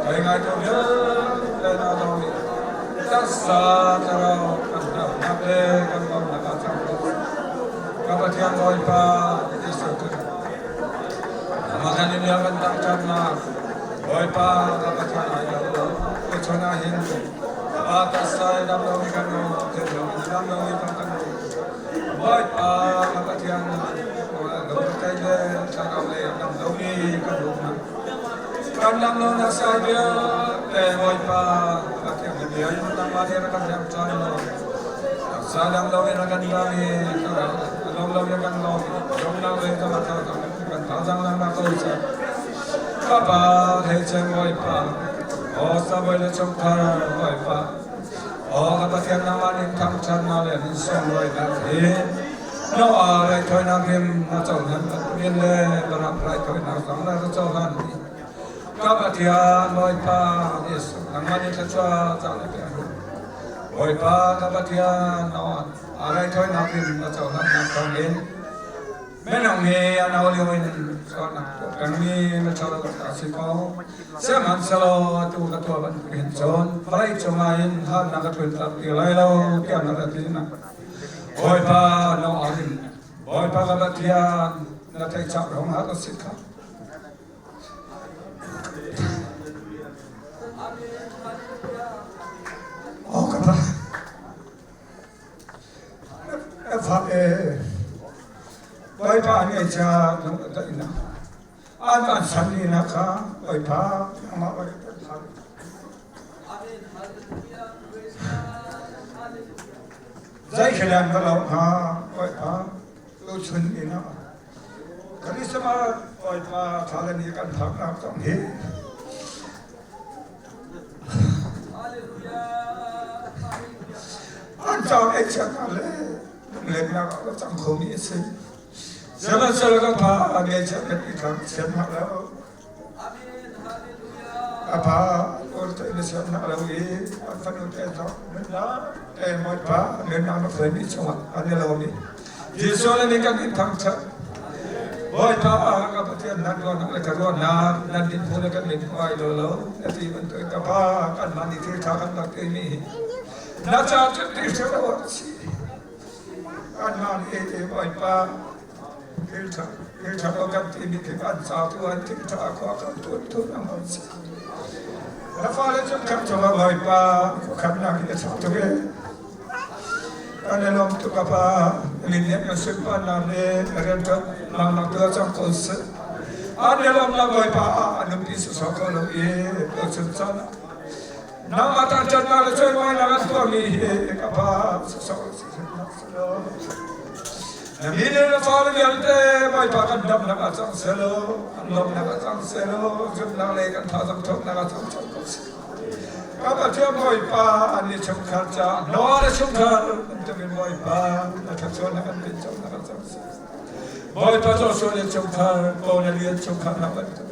kai ngai ko vialte na lo i taksa thlarau kan nak le kan lawmnak ah cang ka Pathian Bawipa Jesuh Khrih Mah in kan thangṭhatnak Bawipa ka Pathian ai lo tuchun ah hin pa taksa i dam lomi kan um thinlung in dam lomi zong kan um Bawipa ka Pathian lungretheih le thlarau lei a dam lomi kan um kan dam lonak sai vialte Bawipa ka Pathian na bia in nangmah nih rak kan hnem ṭhan law taksa dam loin a kan dam i thlarau lawm loin kan lawm lawmnak le kan thazaang langnak ko seh. Kapa thei cem Bawipa, aw sabawi le chungkhar Bawipa, aw ka Pathian nangmah nih thangṭhatnak le min sunglawinak hi Noah raithawinak rim na cohlan bantukin le Barak raithawinak zong na cohlan i ka Pathian Bawipa Jesuh nangmah nih thluachuah cang le pe Bawipa ka Pathian Noah raithawinak rim na cohlannak thawngin Minung hi a no lio in sualnak tuah pengmi miṭhalo a si ko. Sihmanhsehlaw atu ka tuah bantuk hin cun vawlei cungah hin harnak a tlunter ti lai lo tiah na ka ti na. Bawipa no in Bawipa ka Pathian na theih cak rong har a si kha. Oh, ka pa. Fa e Bawipa nih ca lung a daihnak an kan san ina kha Bawipa nangmah Bawipa thar Zei khilan ka lo hnga Bawipa tuchun ina Christmas Bawipa thla ni kan phaknak zong hi An caan ei chiatnak le lunglennak ah ka cang khomi a si. Sihmanhsehlaw ka pa ngeihchiat kan i tlak siannak lo. A pa ur te na siannak lo i an fanu te zong nunnak te Bawipa nunnak na hruaimi chungah an i lawm i Jesuh le nih kan in thangṭhat. Bawipa ka Pathian nan ruahnak le ka ruahnak nan dinhmu le kan dinhmu ai lo lo na ti bantuk ka pa kanmah nih thil ṭha kan rak timi hi na ca cu ti hrim lo a si. Kanmah nih Bawipa thil ṭha thil ṭha lo kan timi khi an ca tu an thil ṭha khua kan tuan tu ang an si. Na fale cung khat cungah Bawipa khuakhannak hi a ṭha tuk ee. Kan i lawm tuk a pa. Min nih na sunparnak le na rianṭuan nak tu cang ko seh. An i lawmnak Bawipa ah a nupi sawsawh ko lo i tuchun caan ah nangmah thangṭhatnak le cawimawinak an tuahmi hi ka pa sawsawh sisehnak selaw na mi le na fale vialte Bawipa kan damnak ah cang selaw an lawmnak ah cang selaw zumhnak le kan thazaang ṭhawnnak ah cang cang ko seh. Ka Pathian Bawipa an i chungkhar caah Noah le chungkhar bantukin Bawipa na thluachuah na kan tinco na kan cang seh. Bawipa Joshua le chungkhar Cornelius chungkhar hna bantukin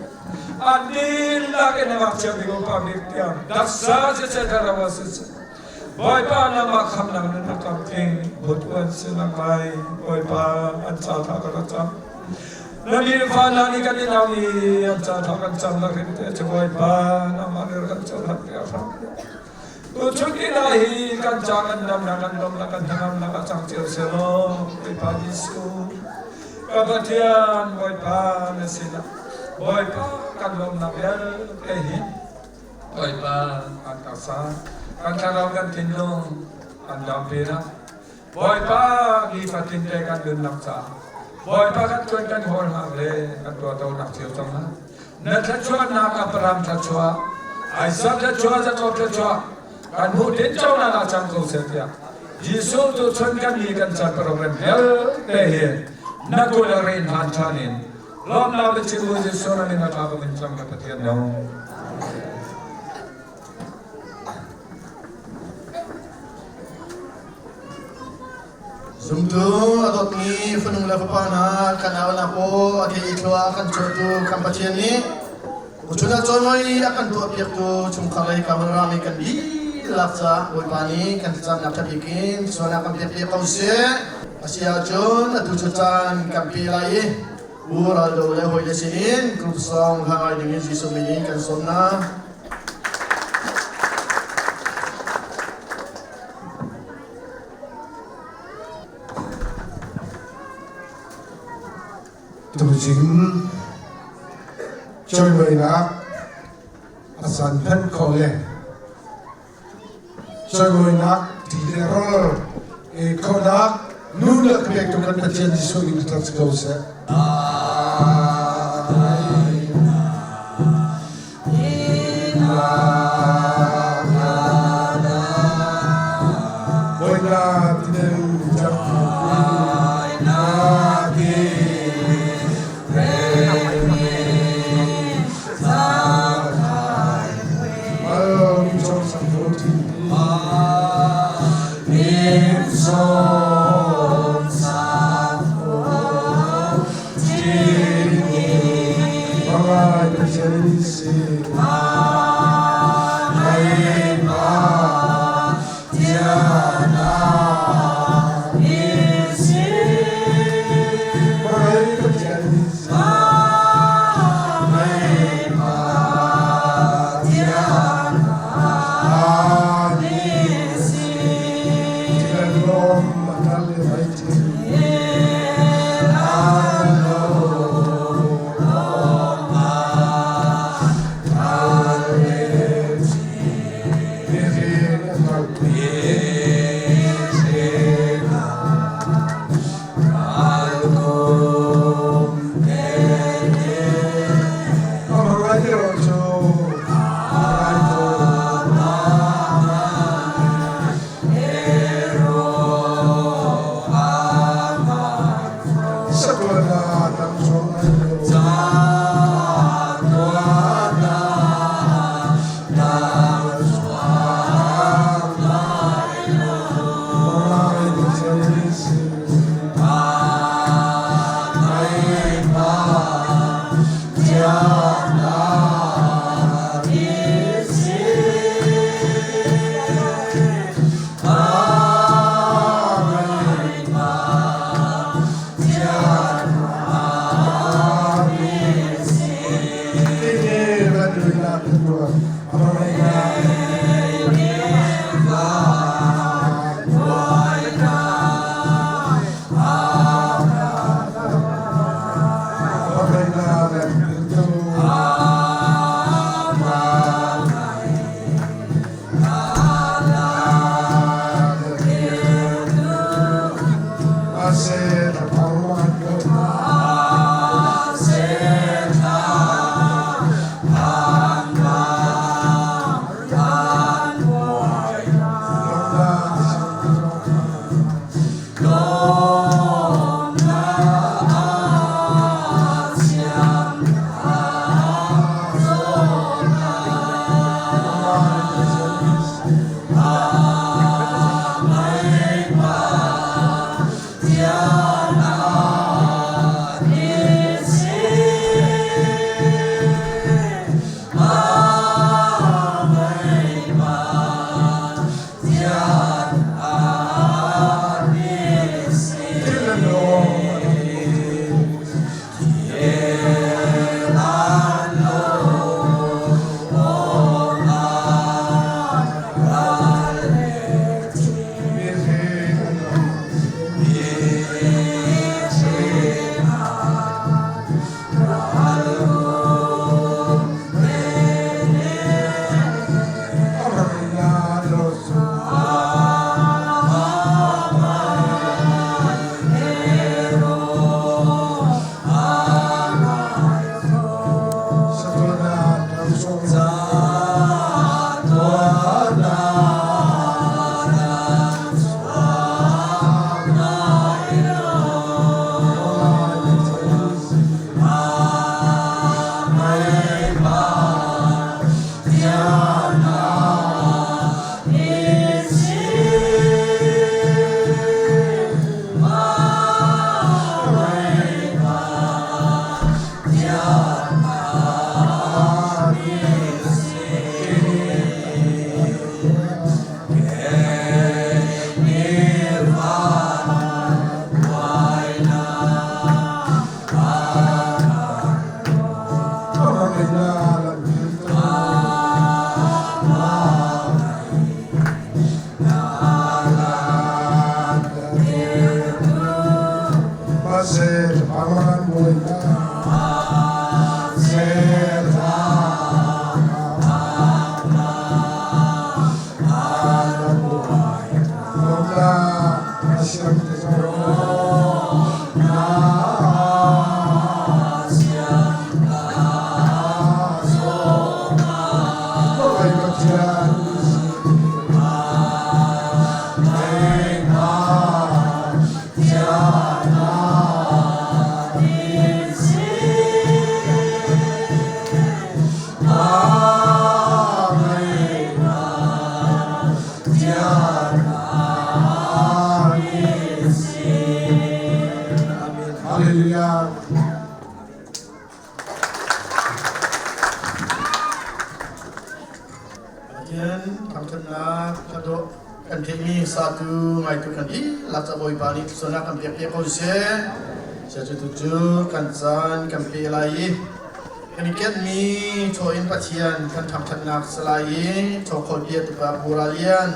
an dihlak in a ngakchia bik upa bik tiang taksa siseh thlarau ah siseh Bawipa nangmah khamnak na rak kam ding butuan si lang lai Bawipa an ca tha ka rak cam Na mi fa hna nih kan i nau i an ca tha kan cam la rim te cu Bawipa nangmah nih kan cohlan piak hram. Tuchun ni hna hi kan ca kan damnak kan lawmnak kan hnangamnak a cang cio selaw Bawipa Jesuh ka Pathian Bawipa na sinah Bawipa kan lawmnak vialte hi Bawipa kan taksa kan thlarau kan thinlung kan dampi nak Bawipa nifatin te kan nunnak caah Bawipa kan tuan kan hawl hngak le kan tuahtonak cio cang hna. Na thluachuahnak Abraham thluachuah, Isaac thluachuah, Jacob thluachuah kan hmuh tinconak ah cang ko seh tiah Jesuh tu chun kan ni kan chan program vialte hi na kut a rein hlan ṭhan in lawmnak biachim u Jesuh na min a ṭha ko min cang ka Pathian no. Zumtu a dawtmi fanung le fapa hna kan aunak aw a thei i thlua a kan chuahtu kan Pathian nih uchun ah cawnoi a kan tuahpiaktu chungkhar lei kamrami kan dihlak caah Bawipa nih kan thlacamnak ṭha bik in sualnak kan pek piak ko seh. A si ahcun atu cu caan kan pe lai i U Raldo le hawile sinin group song hla ngai dingin Jesuh min in kan sawm hna. Tuzing cawimawinak a san phen kho le cawimawinak ti le rawl ei khonak nu le pek tu kan Pathian Jesuh in tlak si ko seh. Asia mi te zong. Bawi Pathian Hallelujah. Pathian thangṭhatnak thadawh kan theihmi satu ngaitu kan dihlak ca Bawipa nih thluachuahnak kan pek piak ko seh. Siacu tu cu kan caan kan pe lai i kan i kenmi chaw in Pathian kan thangṭhatnak si lai i chaw khawl bia tupa Pu Ral Lian,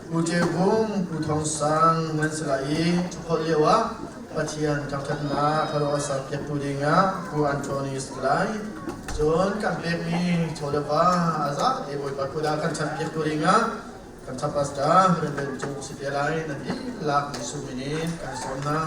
Pu Ceu Bung, Pu Thawng Sang nan si lai i chaw khawl lio ah Pathian thangṭhatnak thadawh a ser piaktu dingah Pu Anthony si lai. Cun kan pekmi chaw le va a za te Bawipa kut ah kan chanh piaktu dingah kan pastor Reverend Cung si te lai nan dihlak Jesuh min in kan sawm hna.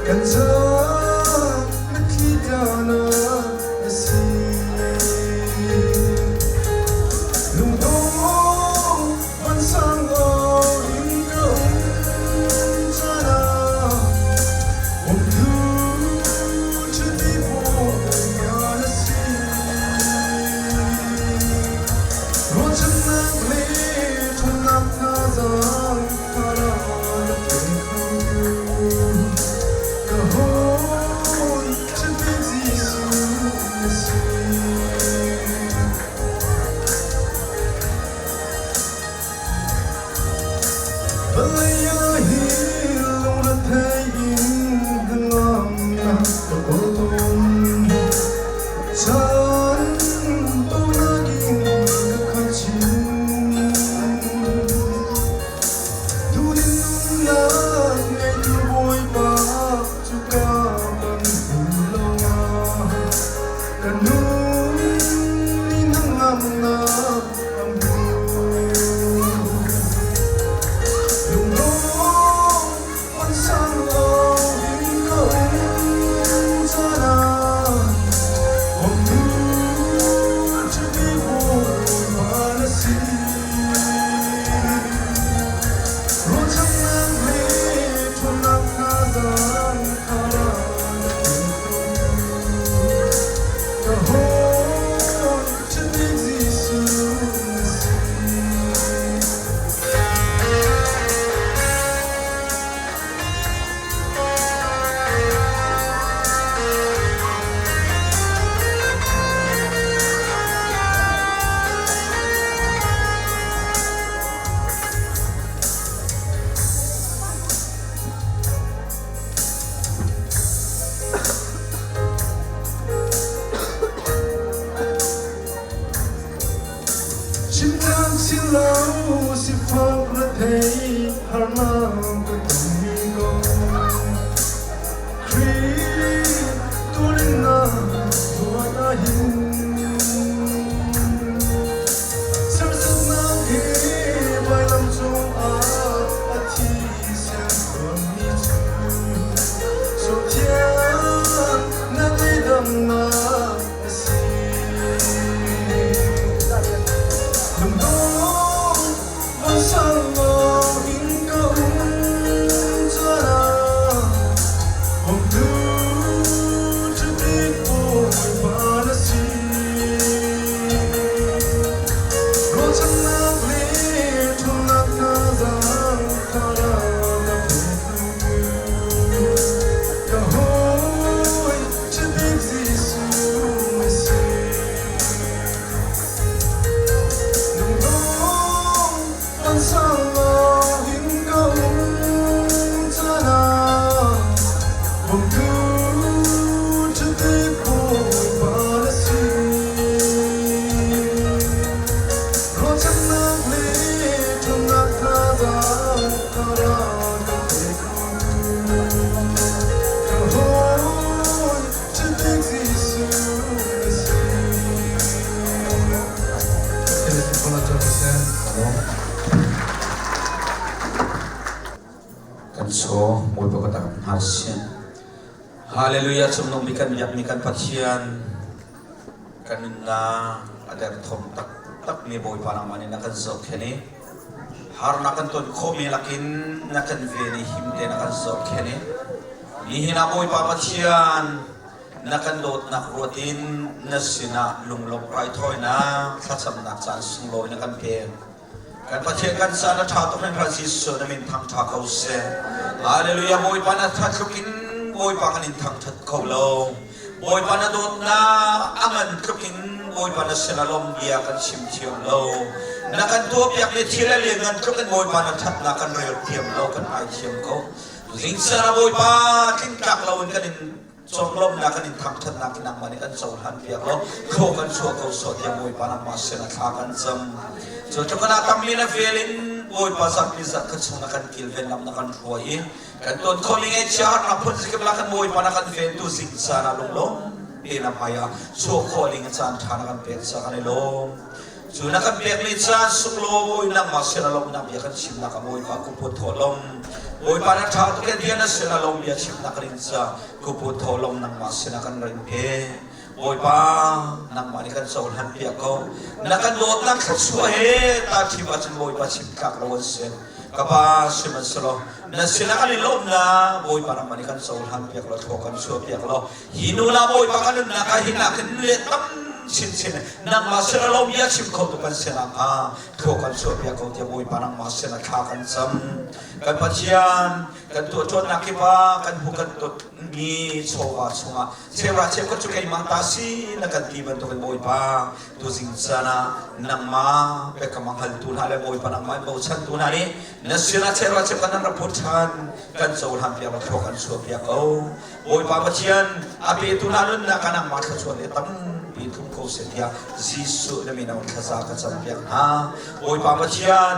Kan caah mitthli tlanak na si. Lungdong vansang aw in ka um caan ah bawmtu chiti bawipa na si. Ruahchannak le ṭhawnnak thazaang thara na pe kho. Ka hawi. Selaw Bawipa ka tak hna sih. Hallelujah cungnung bik kan biakmi kan Pathian kan nunnak a derthawm taktak mi Bawipa nangmah nih na kan zohkhenh i harnak kan ton khawhmi lakin na kan ven i him te na kan zohkhenh i nihin ah Bawipa Pathian na kan dawtnak ruat in na sinah lunglawmh raithawinak thlacamnak caan sunglawi na kan pek. Kan Pathian kan caan a ṭha tuk hringhran Jesuh na min thangṭha ko seh. Hallelujah Bawipa na ṭhat tluk in Bawipa kan in thangṭhat kho lo. Bawipa na dawtnak a ngan tluk in Bawipa na sin a lawm bia kan chim thiam lo. Na kan tuahpiakmi thil a lianngan tluk in Bawipa na ṭhatnak kan rel thiam lo kan ngaithiam ko. Zingser ah Bawipa tlingtlak loin kan in conglawmhnak kan in thangṭhatnak hi nangmah nih kan cohlan piak law thlaw kan chuah ko sawh tiah Bawipa nangmah sin ah thla kan cam. Cu tluk in ah tammi na vel in Bawipa zarhpi zarh khat chung na kan kilven lam na kan hruai i kan ton khawhmi ngaihchia harnak phun zakip la kan Bawipa na kan ventu zing caan ah lunglawm tein a hmai ah chuah khawh ding in caan ṭha na kan pek caah kan i lawm. Cu na kan pekmi caan sunglawi nangmah sin a lawmnak bia kan chimnak ah Bawipa kuput thawhlawm Bawipa na ṭha tuk bia na sin a lawm bia chimnak rin ca kuput thawhlawm nangmah sinah kan rin pe Bawipa nangmah nih kan cohlan piak ko na kan dawtnak thluachuah he ta ṭhim ahcun Bawipa chim tlak lo an si ka pa sihmanhsehlaw na sinah kan i lawmnak Bawipa nangmah nih kan cohlan piak law thlua kan chuah piak law Hi nu la Bawipa kan nunnak ah hi nakin le tam chinchin nangmah sin a lo bia chim kho tu kan si nakhnga thlua kan chuahpiak ko tiah Bawipa nangmah sin ah thla kan cam. Kan Pathian kan tuahṭuannak kip ah kan hmu kan mi chawva chungah cheuhra cheukhat cu keimah ta si na kan ti bantukin Bawipa tuzing caan ah nangmah biakam a hngaltu hna le Bawipa nangmah in bochantu hna nih na sinah cheuhra cheukhat nan rak phut ṭhan kan cohlan piak law thlua kan chuahpiak ko. Bawipa Pathian a petu hna nunnak ah nangmah thluachuah le tampi tlung ko seh tiah Jesuh na min ah thlaza ka campiak hna. Bawipa Pathian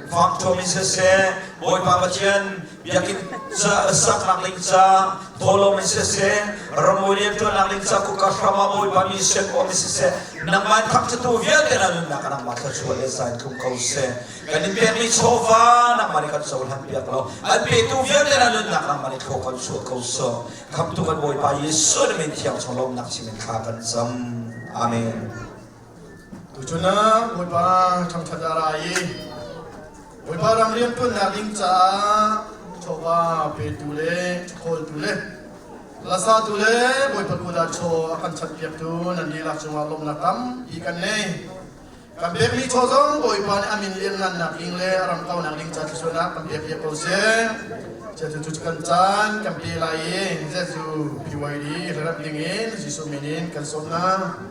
fangṭhuam in siseh, Bawipa Pathian biakinn saknak ding ca thawhlawm in siseh, ramui rianṭuannak ding ca kuka hram ah Bawipa mi sian awm in siseh, nangmah in thangṭhattu vialte na nunnak ah nangmah thluachuah le zain tlung ko seh. Kan in pekmi chawva nangmah nih kan cohlan piak law an petu vialte na nunnak nangmah nih thlaw kan chuah ko sawh. Khamtu kan Bawipa Jesuh na min thiang chung lawmnak chim in thla kan cam. Amen. Tuchun ah Bawipa thangṭhat a ra i Bawipa ram rianṭuannak ding caah chawva petu le khawltu le lasatu le Bawipa kut ah chaw a kan chanpiaktu nan dihlak cungah lawmnak tampi kan nei. Kan pekmi chaw zong Bawipa nih a min lianngannak ding le a ram kaunak ding ca thluachuahnak kan pek piak ko seh. Cu kan caan kan pe lai i Jesuh PYD rap ding in Jesuh min in kan sawm hna.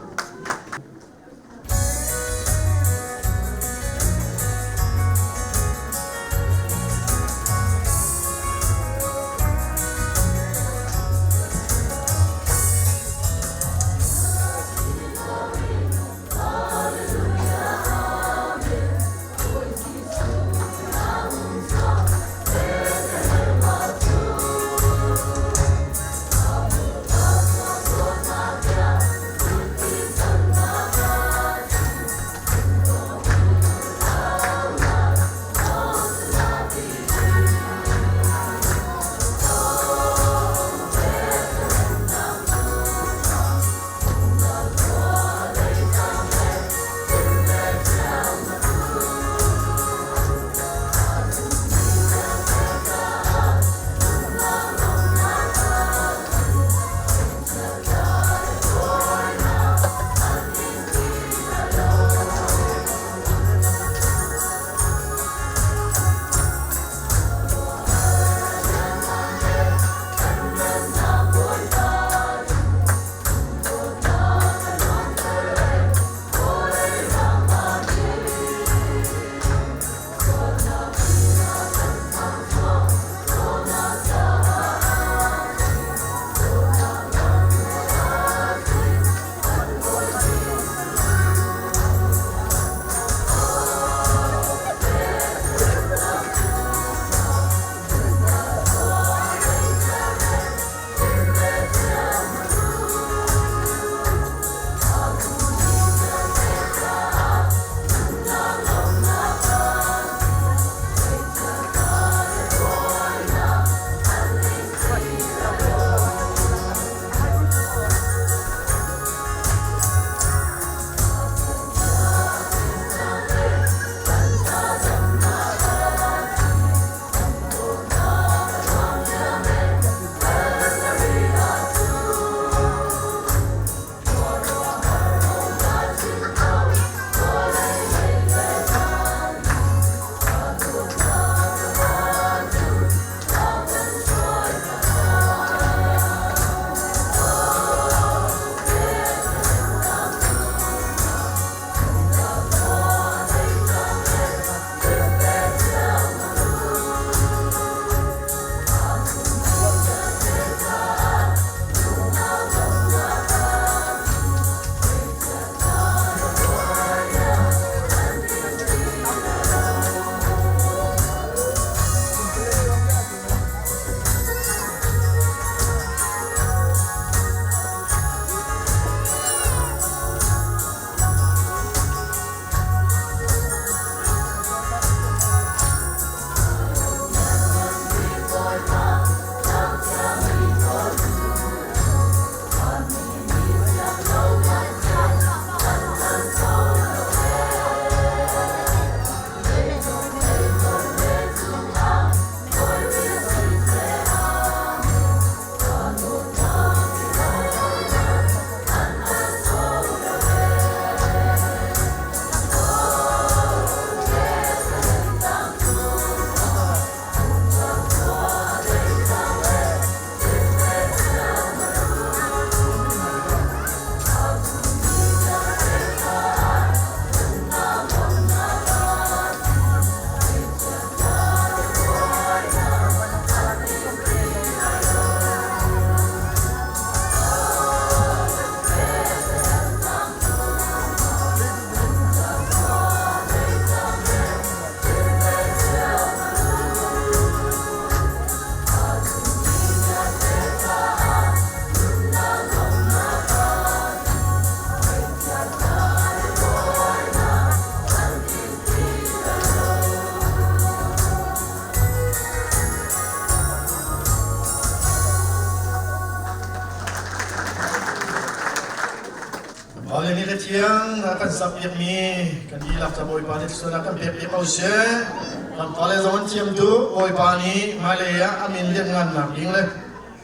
Fale nih le thiang a kan sak piakmi kan dihlak ca Bawipa nih thluachuah kan pek piak ko seh. Kan fale zong an thiam tuk. Bawipa nih hmailei ah a min lianngannak ding le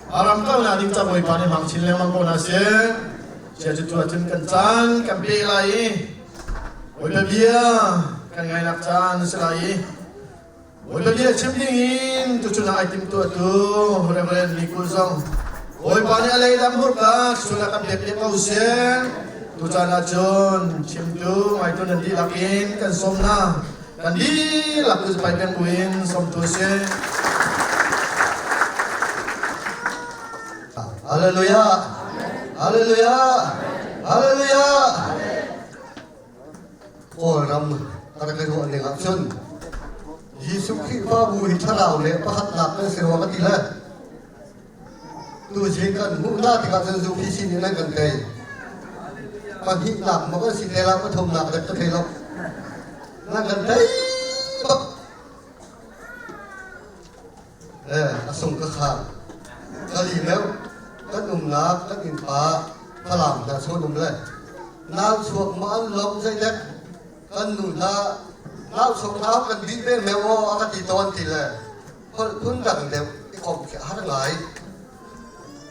a ram kaunak ding ca Bawipa nih hmang chin lengmang ko hna seh. Cia cu tu ahcun kan caan kan pe lai i Bawipa bia kan ngainak caan a si lai i Bawipa bia chim dingin tuchun ah ai timtuahtu Reverend Mikul zong Bawipa nih a leidam hurka thluachuah kan pek piak ko seh. Tucaan ahcun chimtu ngaitu nan dihlak in kan sawm hna. Kan dihlak tu pai peng buin sawmtu si. Hallelujah. Hallelujah. Hallelujah. Kawlram ka rak i ruah ning ahcun Jesuh Khrihfabu hi thlarau le pakhatnak kan si rua ka ti le tuzing kan hmuh hna tikah cun UPC nih nan kan tei pahnihnak maw kan si te la pathumnak dek ka thei lo nan kan tei bak Eh, a sung ka khar. Ka li meuh, kan umnak, kan innpa, Falam hna chawn um le nau chuak ma an lawm zeidek kan nu hna nau chuak nau kan dih ve meuh aw a ka ti tawn ti le holh phun dang deuh i komh khi a har ngai.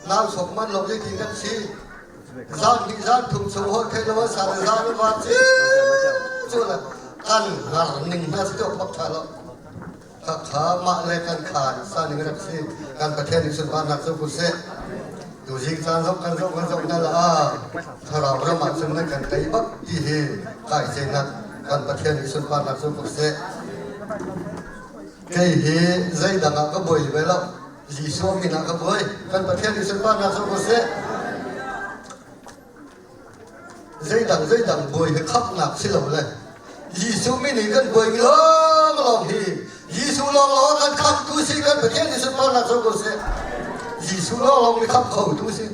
Nau chuak man lawm zeitin kan si. Zan hnih zan thum chung holh thei lo an sa le zan le van ci cu le kan ngar ning hna si to bak tha lo. Khakha mah le kan khaan sa ning rak si kan Pathian nih sunparnak cu ku seh tuzing caan zong kan zoh kan zoh hna la thlarau ram ah cun nan kan tei bak ti hi kai cenat kan Pathian nih sunparnak cu ku seh kei hi zeidang ah ka buai ve lo Jesuh min ah ka buai kan Pathian nih sunparnak cu ku seh Zeidang zeidang buai hi khamhnak si lo le Jesuh min in kan buai mi lawnglawng hi Jesuh lawnglawng kan khamhtu si kan Pathian nih sunparnak co ko seh. Jesuh lawnglawng mi khamh kho tu si.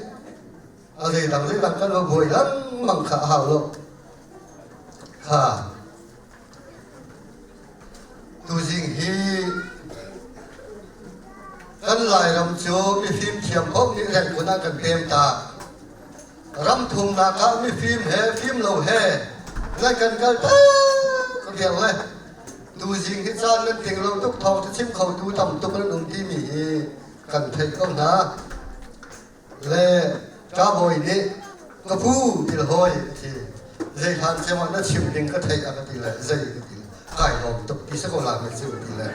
A zeidang zeidang kan va buai lengmang kha a hau lo. Kha tuzing hi kan Lairam cu mifim thiam paoh nih rengkun ah kan pem ta. Ram thumnak ah mifim he fim lo he nan kan kal tak viar le tuzing hi caan nan ting lo tuk thawng cu chim kho tu tam tuk nan um timi hi kan theih ko hna le ṭabawi nih ka pu til hawi ti zei hlan cem ah na chim ding ka theih a ka ti le zei ka ti le kai lawm tuk ti si ko la mi cu ti le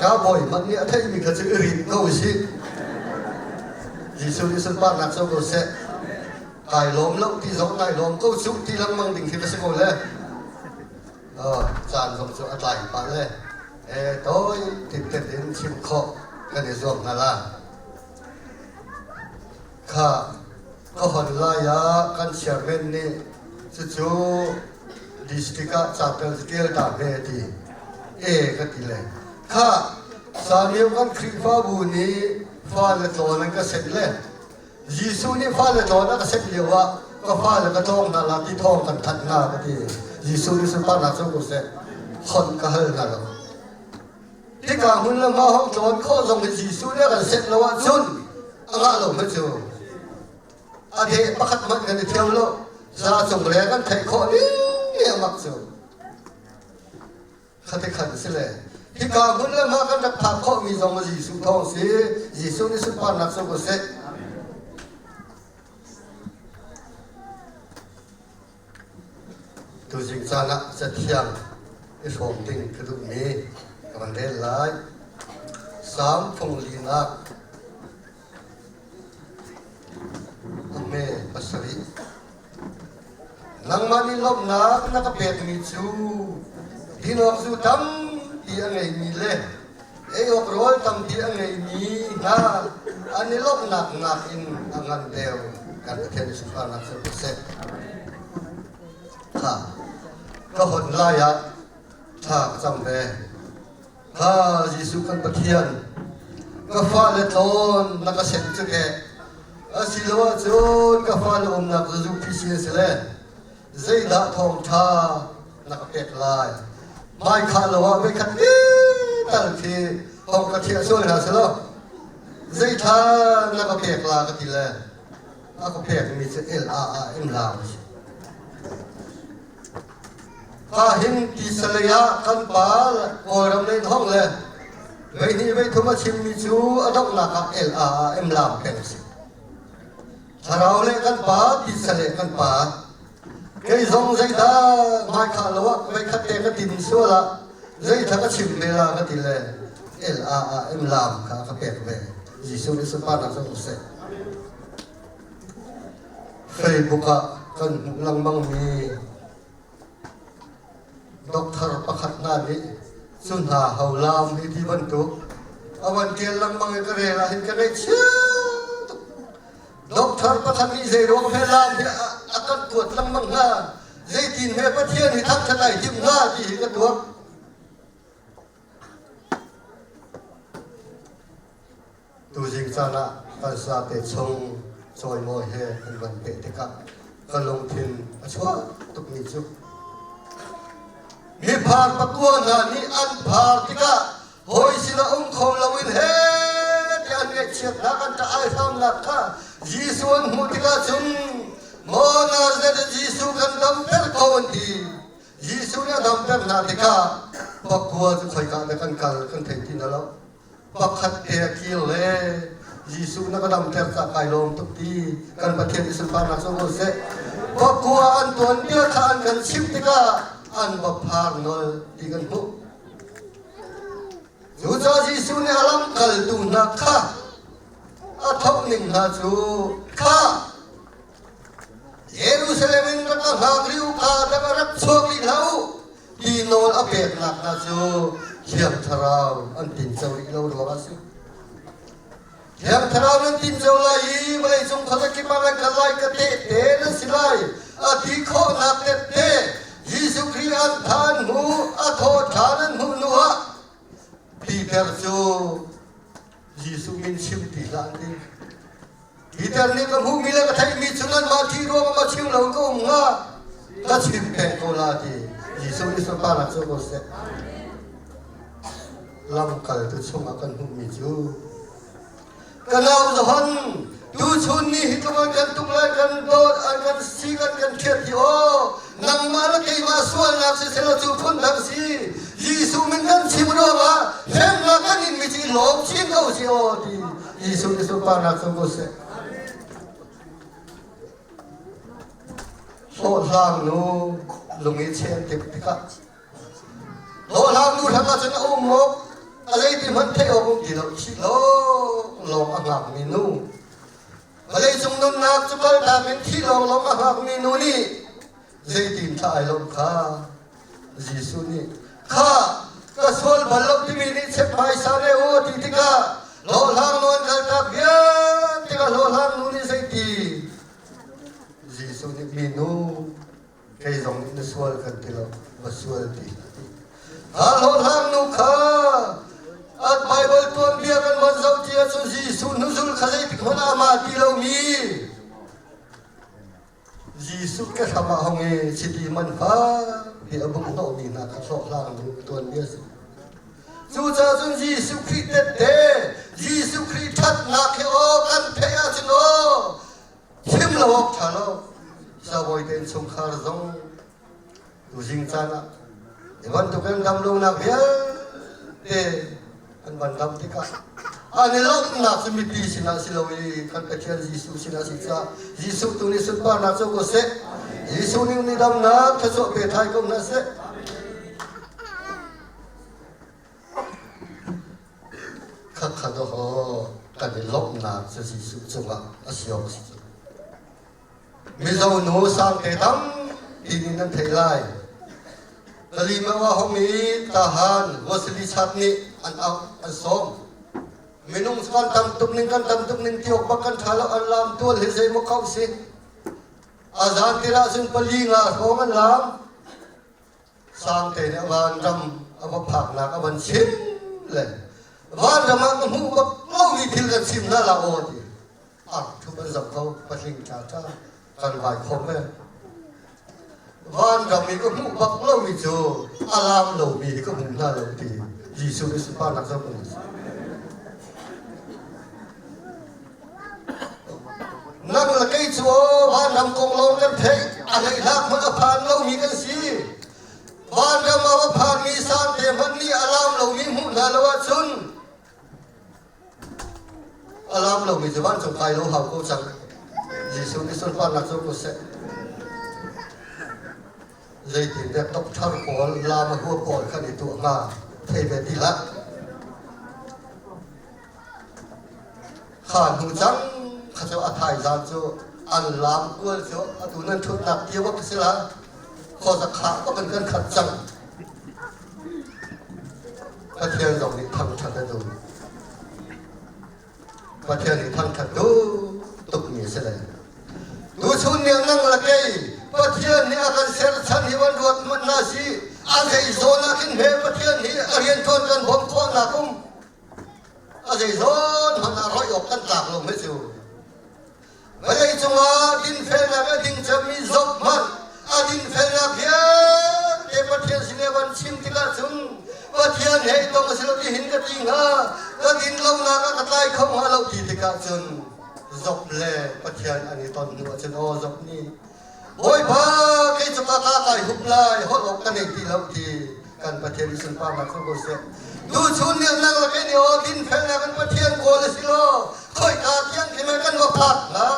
ṭabawi hmanh nih a theihmi kha cu i rin ko usih Jesuh nih sunparnak co ko seh. Kai lawm lo ti zong kai lawm ko cuh ti lengmang ding khi ka si ko le. Caan zong cu a tlai pah le e toi tintet in chim khawh kan i zuam hna la. Kha ka hon lai ah kan chairman nih cucu district ah capel tial ta ve ti e ka ti le kha Sanio kan Khrihfabu nih fale tlawn an ka senh le Jesuh nih fale tlawn a ka senh lio ah ka fale ka tlawng hna la ti thawng kan thanh hna ka ti. Jesuh nih sunparnak cu ko seh khon ka hal hna lo. Hika hmun le hma hong tlawn khawh zong hi Jesuh nih a kan senh lo ahcun a ngah lo hme cu. A deh pakhat hmanh kan i thiam lo. Za cung le kan theih khawh ning mak cu. Khate khan si le hika hmun le hma kan rak phak khawhmi zong Jesuh thawng si Jesuh nih sunparnak cu ko seh. Tuzing caan ah cathiang i hrawm ding ka duhmi ka van rel lai. Salm fung linak a hme pasarih. Nangmah nih lawmhnak na ka pekmi cu din awk zu tampi a ngeimi le ei awk rawl tampi a ngeimi hna an i lawmhnak nakin a ngan deuh. Kan Pathian nih sunparnak cu ko seh. Kha ka hon lai ah thla ka cam ve. Kha Jesuh kan Pathian, ka fale tlawn na ka senh cu ke. Asiloah cun ka fale umnak zu phisi a si le zeidah thawngṭha na ka pek lai. Hmai khah lo ah voikhat tal khi hong ka thiah sual hna selaw zeithla na ka pek la ka ti le a ka pekmi cu el a a im la a si. Ka hin tisalei ah kan pa Kawlram lei thong le veihnih veithum a chimmi cu a donghnak ah L A A M lam peng a si. Thlarau le kan pa, tisa le kan pa. Kei zong zeidah hmaikhah lo ah veikhat te ka tin sual ah zeitha ka chim ve la ka ti le L A A M lam kha ka pek ve. Jesuh nih sunparnak cu um seh. Facebook ah kan hmuh lengmang mi Doctor pakhat hna nih cu hna ho lam hi ti bantuk a van ṭial lengmang i ka rel ah hin ka ngaihchia tuk. Doctor pakhat nih zei ruang he lam hi a kan kuat lengmang hnga, zeitin he Pathian hi thangṭhat ai timh hnga ti hi ka tuak. Tuzing caan ah kan sate chung cawimawi he kan van peh tikah ka lungthin a chuak tukmi cu miphar pakua hna nih an phar tikah hawi sinah um kho loin he ti an ngaihchiatnak an ṭah ai hramnak kha Jesuh an hmuh tikah cun maw Nazareth Jesuh kan damter ko an ti. Jesuh nih a damter hna tikah pakua cu khoika dah kan kal kan thei ti hna lo. Pakhat te a kir le Jesuh na ka damter ca kai lawm tuk ti kan Pathian i sunparnak cu ko seh. Pakua an tuanbia kha an kan chimh tikah an va phar nol ti kan hmuh. Cucaah Jesuh nih a lamkaltu hna kha a thawk ning hna cu kha Jerusalem in rak ka hngak rih u kha rak rak chuak rih hlah u ti nawl a peknak hna cu Thiang Thlarau an tinco rih lo ruangah a si. Thiang Thlarau nan tinco lai i vawleicung khuazakip ah nan kal lai ka tehte nan si lai a ti khawhnak tehte Jesuh Khrih an than hnu a thawh ṭhan an hmuh hnu ah Peter cu Jesuh min chim ti hlah an ti. Peter nih ka hmuhmi le ka theihmi cu nanmah ṭih ruangah ma chim lo ka um hnga? Ka chim peng ko la ti. Jesuh nih sunparnak cu ko seh. Lamkaltu chungah kan hmuhmi cu ka nau Johan tuchun ni hi tluk an kan tuk lai kan dawt an kan si kan kan thiat hi aw nangmah le keimah sualnak siselaw cu phun dang si Jesuh min kan chim ruangah hremnak kan in mi cu i lawm chin ko si aw ti Jesuh nih sunparnak cu ko seh. Hlawhhlang nu lung i chen tik tikah hlawhhlang nu hrang ahcun a um awk a zeiti hmanh theih awk um ti lo thih lawng lawng a hngakmi nu vawleicung nunnak cu kaltak in thih lawng lawng a hngakmi nu nih zeitin thla ai lawmh kha Jesuh nih kha ka sual bal lo timi nih chep hmaisa ne u a ti tikah hlawhhlang nu an kaltak vial tikah hlawhhlang nu nih zeiti Jesuh nih minu kei zong nih na sual kan ti lo va sual ti ha hlawhhlang nu kha at Bible tuanbia kan van zoh ti ahcun Jesuh hnuzul kha zeitik hmanh ah amah ti lomi Jesuh ke hram ah hong i chiti man fak hi a bungh hnawhmi hna kha hlawhhlang nu tuanbia a si. Cucaah cun Jesuh Khrih tette, Jesuh Khrih ṭhatnak hi aw kan theih ahcun aw chim lo awk ṭha lo. Sabawi te innchungkhar zong tuzing caan ah hi bantuk in damlonak vialte an van dam tikah an i lawmhnak cu mipi sinah si lo i kan Pathian Jesuh sinah si caah Jesuh tu nih sunparnak cu ko seh. Jesuh nih ni damnak thluachuah pe thai ko hna seh. Khakha ho kan i lawmhnak cu Jesuh cungah a si awk si cu. Mizo nu sangte tampi nih nan theih lai. Kalima wa hong i tahan Wasili chat nih an auh an sawm. Minung kan tam tuk ning kan tam tuk ning tiok bak kan tha lo an lam tual hi zei maw kau si. A zan tira cun pali nga hrawng an lam. Sangte nih vanram a va phaknak a van chim le vanram ah ka hmuh bak lomi thil kan chim hna la aw ti. Ah thu kan zam ko patling tla tla kan vai khom ve. Vanram i ka hmuh bak lomi cu a lam lomi hi ka hmu hna lo ti Jesuh nih sunparnak zong kan Nang le kei cu vanram kong lawng kan theih a hleihlak hmanh a phan lomi kan si. Vanram ah va phanmi sangte hmanh nih a laam lomi hmuh hna lo ahcun a laam lomi cu vancung kai lo hau ko cang. Jesuh nih sunparnak cu ko seh. Zeitindah doctor pawl laam a hua pawl khan i tuah hnga thei ve ti hlah. Kha hnu cang kha cu a thaizang cu an laam kual cu atu nan ṭhutnak tia bak si la. Khuaza khah bak in kan khat cang. Pathian zong nih thangṭhat a duh. Pathian nih thangṭhat duh tukmi a si le. Tuchun ni ah nang le kei Pathian nih a kan serchan hi van ruat hmanh hna si a zei zawn ah khin he Pathian hi a rianṭuan kan bawmh khawhnak um a zei zawn hmanh ah roih awk kan tlak lo hme cu. Vawlei cungah dinfelnak a ding cemmi zoh hmanh a dinfelnak vialte Pathian sin i van chim tikah cun Pathian he i tong a si lo ti hin ka ti hnga ka din lonak ah ka tlai kho hnga lo ti tikah cun Job le Pathian an i ton hnu ah cun aw Job nih Bawipa kei cu ka ka kai hup lai holh awk ka nei ti lo ti kan Pathian i sunparnak cu ko seh. Tuchun nih nang le kei nih aw dinfelnak in Pathian kawl a si lo khoika tiang khi mei kan va phak hnga.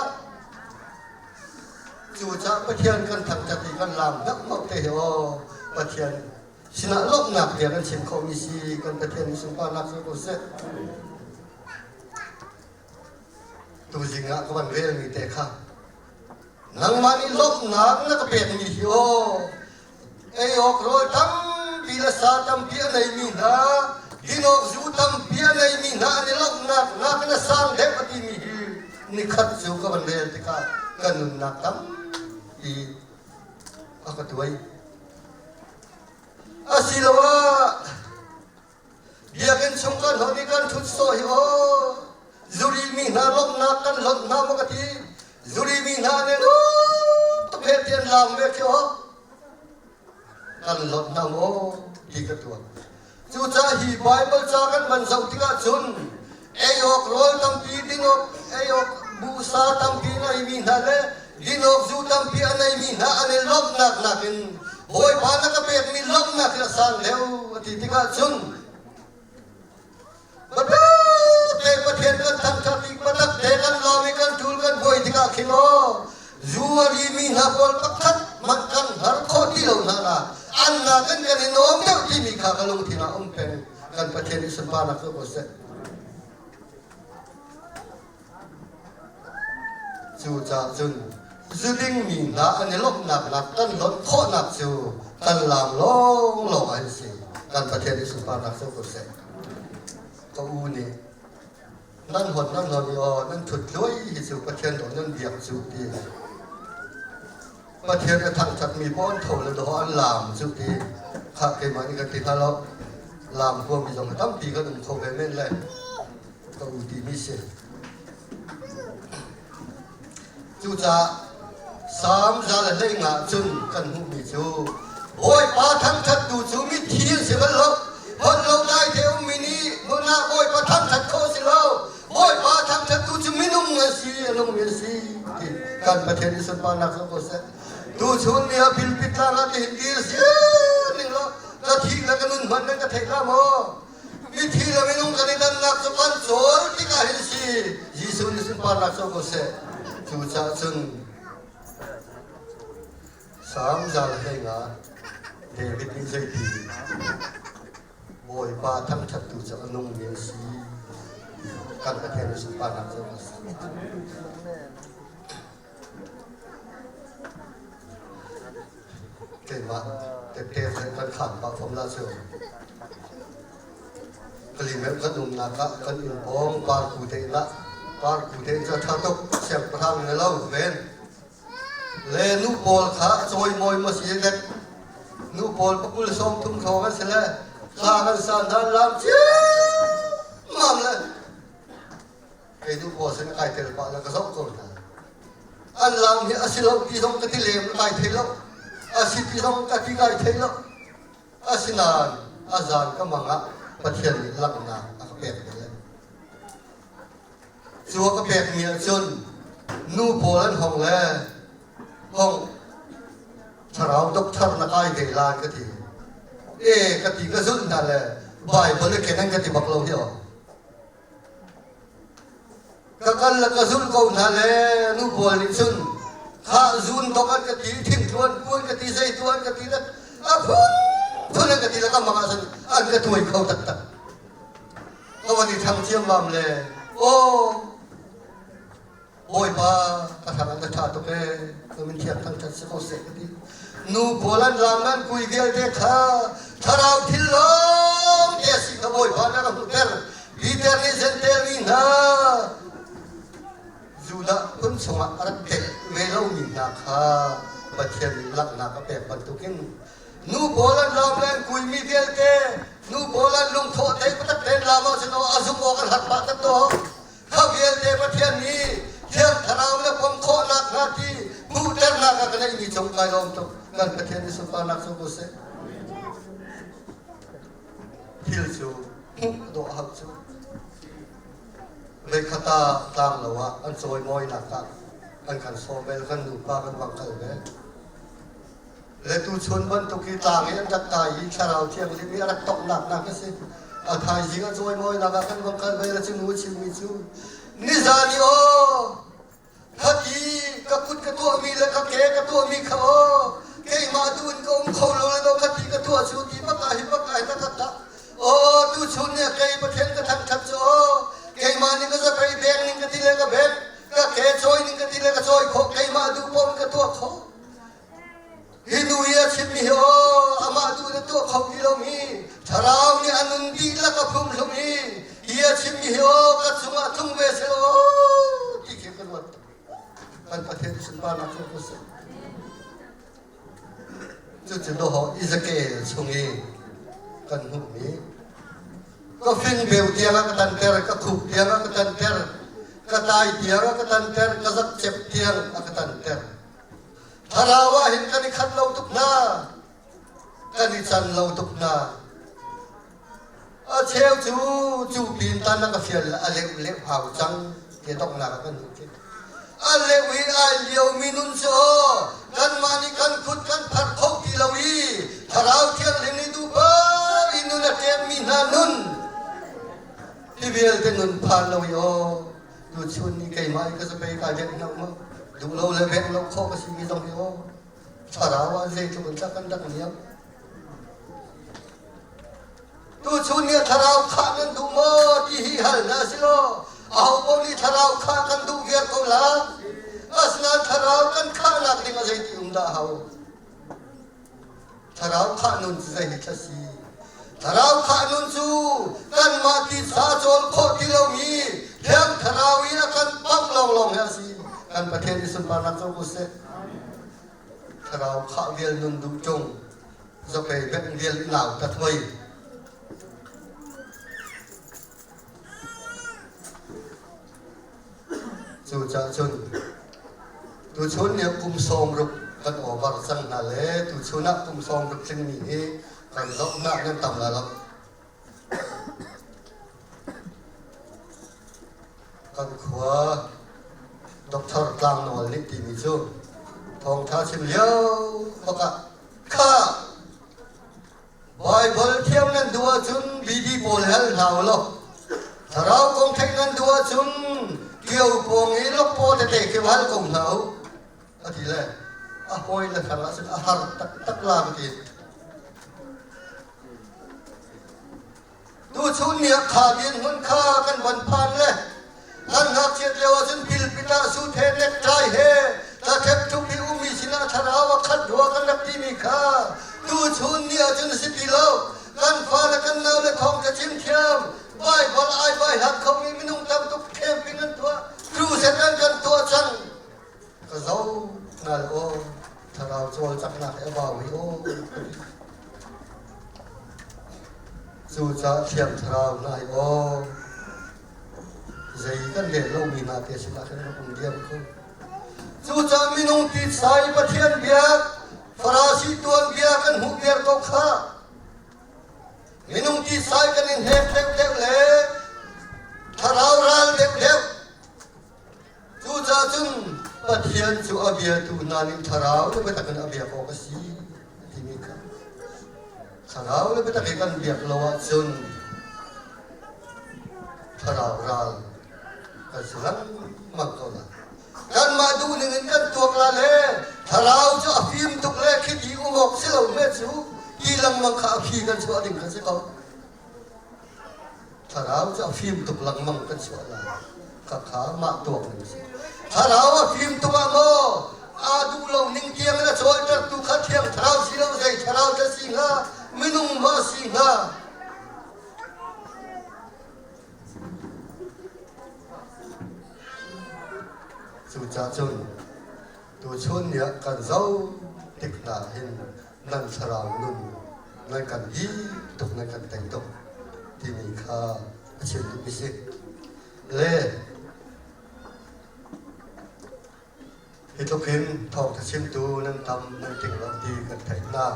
Cucaah Pathian kan thangṭhat i kan laam deuhmauh te hi aw Pathian sinah lawmhnak bia kan chim khawhmi si kan Pathian i sunparnak cu ko seh. Tuzing ah ka van relmi te kha nangmah nih lawmhnak na ka pekmi hi aw ei awk rawl tampi le sa tampi a neimi hna din awk zu tampi a neimi hna an i lawmhnak nakin a sang deuh a timi hi nikhat cu ka van rel tikah ka nunnak tampi a ka tuai. Asiloah Biakinn chung kan hon i kan ṭhut sawh hi aw zuri mi hna lawmhnak kan hlonh hna maw ka ti zuri mi hna nih tuk he ti an laam ve khi aw kan hlonh hna maw ti ka tuak cucaah hi Bible ca kan van zoh tikah cun ei awk rawl tampi ding awk ei awk buhsa tampi ngeimi hna le din awk zu tampi a neimi hna an i lawmhnak nakin Bawipa na ka pekmi lawmhnak hi a sang deuh a ti tikah cun Batak te Pathian kan thangṭhat i batak te kan lawm i kan ṭul kan buai tikah khin aw zu a rimi hna pawl pakhat hmanh kan har khawh ti lo hna na an nakin kan i nuam deuh timi kha ka lungthin ah um peng kan Pathian i sunparnak cu ko seh. Cucaah cun zuding mi hna an i lawmhnak nak kan lonh khawhnak cu kan laam lawnglawng an si. Kan Pathian i sunparnak cu ko seh. Ka u nih nan hon nan hon i aw nan thut luai hi cu Pathian dawh nan biak cu ti. Pathian a thangṭhatmi paoh an tho le dawh an laam cu ti khah keimah nih kan ti hna lo. Laam huami zong tampi kan um kho ve men le ka u timi si. Cucaah Salm 115 cun kan hmuhmi cu Bawipa thangṭhattu cu mithi an si bal lo. Hon lo dai te ummi nih hmun ah Bawipa thangṭhat khawh si lo. Bawipa thangṭhattu cu minung an si, a nungmi an si ti kan Pathian i sunparnak cu ko seh. Tuchun ni ah bilpit tlang ah tihin dir si ning law ka thih le ka nun hmanh nan ka theih la maw? Mithi le minung kan i dannak cu kan cawl tikah hin si Jesuh nih sunparnak co ko seh. Cucaah cun Salm 115 David nih zeiti Bawipa thangṭhattu cu a nungmi an si. Kan Pathian nih sunparnak co ko seh. Keimah tette kan khan pah fom la cu. Kalimel kan umnak ah kan inn pawng parku te inn ah parku te inn cu a ṭha tuk siangpahrang in a lo ven. Le nu pawl kha a cawimawi maw si dek nu pawl pakul 30 hrawng an si le hla kan sa hna lam ciammam le kei nu pawl sin kai tel pah le ka zoh ko hna. An lam hi a si lo ti zong ka ti lem kai thei lo. A si ti zong ka ti kai thei lo. Asinain a zan ka mang ah Pathian nih langhnak a ka pek ve. Cu a ka pekmi ahcun nu pawl an hong le hong thlarau doctor na kai ve lai ka ti. E ka ti ka zulh hna le Bible ken an ka ti bak lo hi aw. Ka kal le ka zulh ko hna le nu pawl nih cun kha zun dok an ka ti, thingtluan puan ka ti, zeitu an ka ti le a phunphun an ka ti le ka mang ah cun an ka tuai kho taktak. Ka van i thang ciammam le aw Bawipa ka thang an ka ṭha tuk ee ka min thiang thangṭhat si ko seh ka ti. Nu pawl an lam an kui vialte kha thlarau thil lawng te a si kha Bawipa nih a ka hmuhter. Peter nih Jentail mi hna Judah phun chungah a rak telh ve lomi hna kha Pathian nih langhnak a pek bantukin nu pawl an lam le an kuimi vialte nu pawl an lungthawh thei patak tein lam ahcun a zumh awk an har pah tak to. Kha vialte Pathian nih Thiang Thlarau le pom khawhnak hnga ti hmuhternak a ka neihmi cung kai lawm tuk. Kan Pathian nih sunparnak cu ko seh. Thil cu hmuh dawh hau cu. Voikhat ah tlang lo ah an cawimawinak ah an kan sawm bel kan nupa kan vang kal ve. Le tuchun bantuk hi tlang i an rak kai i thlarau thianghlim i a rak toknak nak a si. A thaizing a cawimawinak ah kan vang kal ve le cu nu a chimmi cu nizan i aw khati ka kut ka tuahmi le ka ke ka tuahmi kha aw keimah tu in ka um kho lo le do khati ka tuah cu ti baka hi baka hi ta ta aw tuchun ni kei Pathian ka thangthat cu aw keimah ning ka zapei beng ning ka ti le ka beng ka ke cawi ning ka ti le ka cawi khawh keimah duh pom ka tuah khawh Hi nu i a chimmi hi aw amah duh in a tuah kho ti lomi thlarau nih a nun dihlak a phumhlum i hi a chimmi hi aw ka cungah tlung ve seh aw ti khi ka ruat. Kan Pathian sunparnak cu ko seh. Cucu dawh Ezekiel chung i kan hmuhmi ka fingbeu tiang a ka tanter, ka khuk tiang a ka tanter, ka tai tiang a ka tanter, ka zatcep tiang a ka tanter. Thlarau ah hin kan i khat lo tuk hna. Kan i can lo tuk hna. A cheu cu cu pin tan a ka fial a leuh leuh hau cang ti donghnak ah kan hmuh khi. A leuh i ai lio mi nun cu aw kanmah nih kan kut kan pharh kho ti lo i Thlarau Thianghlim nih duhpa i nun a ṭemmi hna nun hi vialte nun phan lo i aw Tuchun ni keimah i ka zapei kai bek hna ma duh lo le bek lo khawh ka simi zong hi aw thlarau ah zeitluk in kan rak niam tuchun ni thlarau khah nan duh maw ti hi hal na si lo aho paoh nih thlarau khah kan duh viar ko la asinain thlarau kan khahnak ding a zeiti um dah hau Thlarau khah nun cu zei hi thla si? Thlarau khah nun cu kanmah titsa cawl khawh ti lomi Thiang Thlarau in a kan pamh lawnglawng hi a si. Kan Pathian nih sunparnak co ko seh. Thlarau khah vial nun duh ṭung, zapei bengh vial nau ta thoi. Cucaah cun tuchun ni kum 60 kan over cang hna le tuchun ah kum 60 tlingmi hi kan zohnak nan tam lai lo. Kan khua Dr. Tlangnawl nih timi cu thawngṭha chim lio bak ah kha Baibal thiam nan duh ahcun BD pawl hal hna u law thlarau kong theih nan duh ahcun kio pawng i lokpaw tete khi hal ko hna u a ti le a hawi le hrang ahcun a har taktak la ka ti. Tuchun ni ah kha dirhmun kha kan von phan le kan ngakchiat lio ahcun pilpit ah sut he necktie he tlathep tuk i ummi sinah thlarau a khat rua kan rak timi kha tuchun ni ahcun a si ti lo. Kan fale kan naule thawng ka chim thiam. Baibal ai bai hlat khomi minung tam tuk camping an tuah. Crusade an kan tuah cang. Ka zo hna le aw thlarau cawlcanghnak he a bau hi aw ka ti. Cucaah Thiang Thlarau hna hi aw zei kan rel lomi hna te sinah khin rak um diam ko. Cucaah minung titsa i Pathian biak Farasi tuanbia kan hmuh viar ko kha. Minung titsa i kan in hnek deuhdeuh le thlarau ral deuhdeuh Cucaah cun Pathian cu a biatu hna nih thlarau le biatak in a biak awk a si a timi kha. Thlarau le biatak i kan biak lo ahcun thlarau ral kan si lengmang ko lai. Kanmah duhning in kan tuak la le thlarau cu a fim tuk le khiti um awk si lo hme cu ti lengmang kha a phi kan chuah ding kan si ko. Thlarau cu a fim tuk lengmang kan chuah lai. Khakha mah tuak ning si. Thlarau a fim tuk ah maw aa duh lo ning tiang in a cawltertu kha thiang thlarau si lo zei thlarau dah si hnga minung maw a si hnga? Cucaah cun tuchun ni ah kan zoh tik hna hin nan thlarau nun nan kan hi tuk nan kan tei tuk timi kha a chim duhmi si. Le hi tluk hin thawngtha chimtu nan tam nan ting lo ti kan theih hna.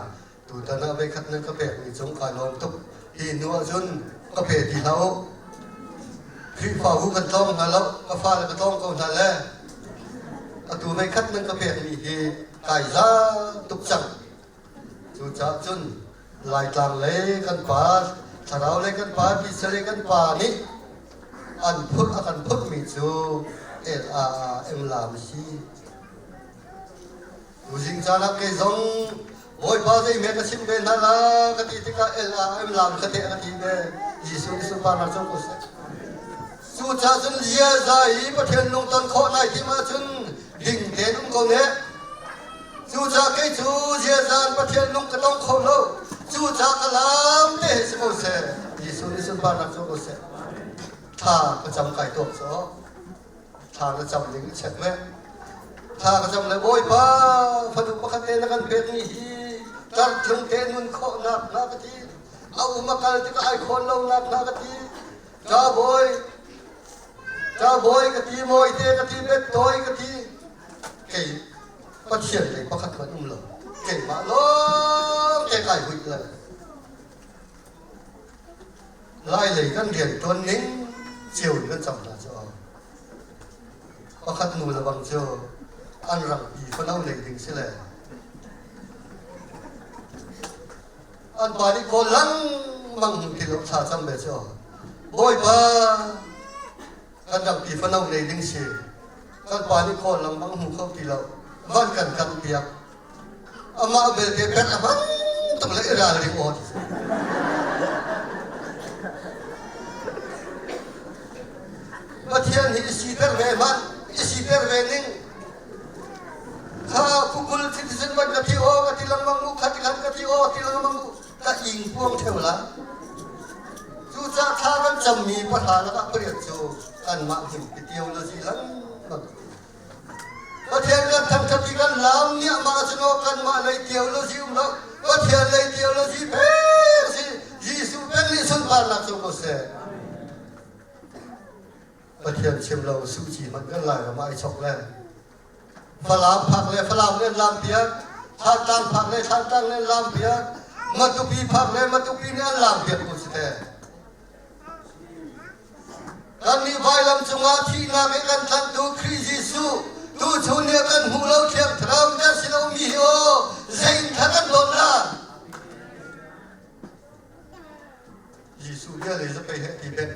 Tutan ah voikhat nan ka pekmi cung kaa lawm tuk. Hi hnu ahcun ka pe ti hlah u. Khrihfabu kan tlawng hna lo, ka fale ka tlawng ko hna le atu voikhat nan ka pekmi hi kai za tuk cang. Cucaah cun Laitlang lei kan pa, thlarau lei kan pa, tisa lei kan pa nih an phurh a kan phurhmi cu el a em lam si. Tuzing caan ah kei zong Bawipa zeihme ka chim ve hna la ka ti tikah el ah em lam ka teh ka ti ve. Jesuh nih sunparnak co ko seh. Cucaah cun ziaza i Pathian lungton khawh nai tim ahcun ding tein um ko ne. Cucaah kei cu ziaza in Pathian lung ka tong kho lo. Cucaah ka lam te he si ko seh. Jesuh nih sunparnak co ko seh. Thla ka cam kai tuak caw. Thla na cam ding i check ve. Thla ka cam le Bawipa fanu pakhat te na kan pekmi hi tartlung te nun khawhnak na ka ti. A um a kal tikah ai khawn lonak na ka ti. Ka bawi, ka bawi ka ti, mawi te ka ti, bet tawi ka ti. Kei Pathian lei pakhat hmanh um lo. Keimah lawng te kai huih lai. Lailei kan rianṭuan ning cio in kan cam hna cu pakhat nu le bang cu an rangpi fano nei ding si le an pa nih kawl lengmang hmun ti lo thla cam ve cu Bawipa kan rangpi fano nei ding si kan pa nih kawl lengmang hmu kho ti lo van kan kan piak Amah belte pek a hman tuk le i ralring aw ti si. Pathian hi i siter ve hmanh, i siter ve ning. Kha kukul citizen man ka thi aw ka ti lengmang mu, kha ti khan ka thi aw ti lengmang mu, ka ing puang theu la. Cucaah thla kan cammi pahra lakah pariat cu kanmah hmun theology lengmang. Pathian kan thangṭhat i kan laam nih amah cu naw kanmah lei theology um lo Pathian lei theology pek si Jesuh peng nih sunparnak cu ko seh. Pathian chim lo suci hmanh kan Lairam ah i chok le Falam phak le Falam nih an laam piak Thantlang phak le Thantlang nih an laam piak Matupi phak le Matupi nih an laam piak ko si te. Kannih vailam cungah thihnak i kan tlanhtu Khrih Jesuh tuchun ni kan hmuh lo Thiang Thlarau kan sin a ummi hi aw zei in kha kan dawt la? Jesuh bia le zapei he ti ben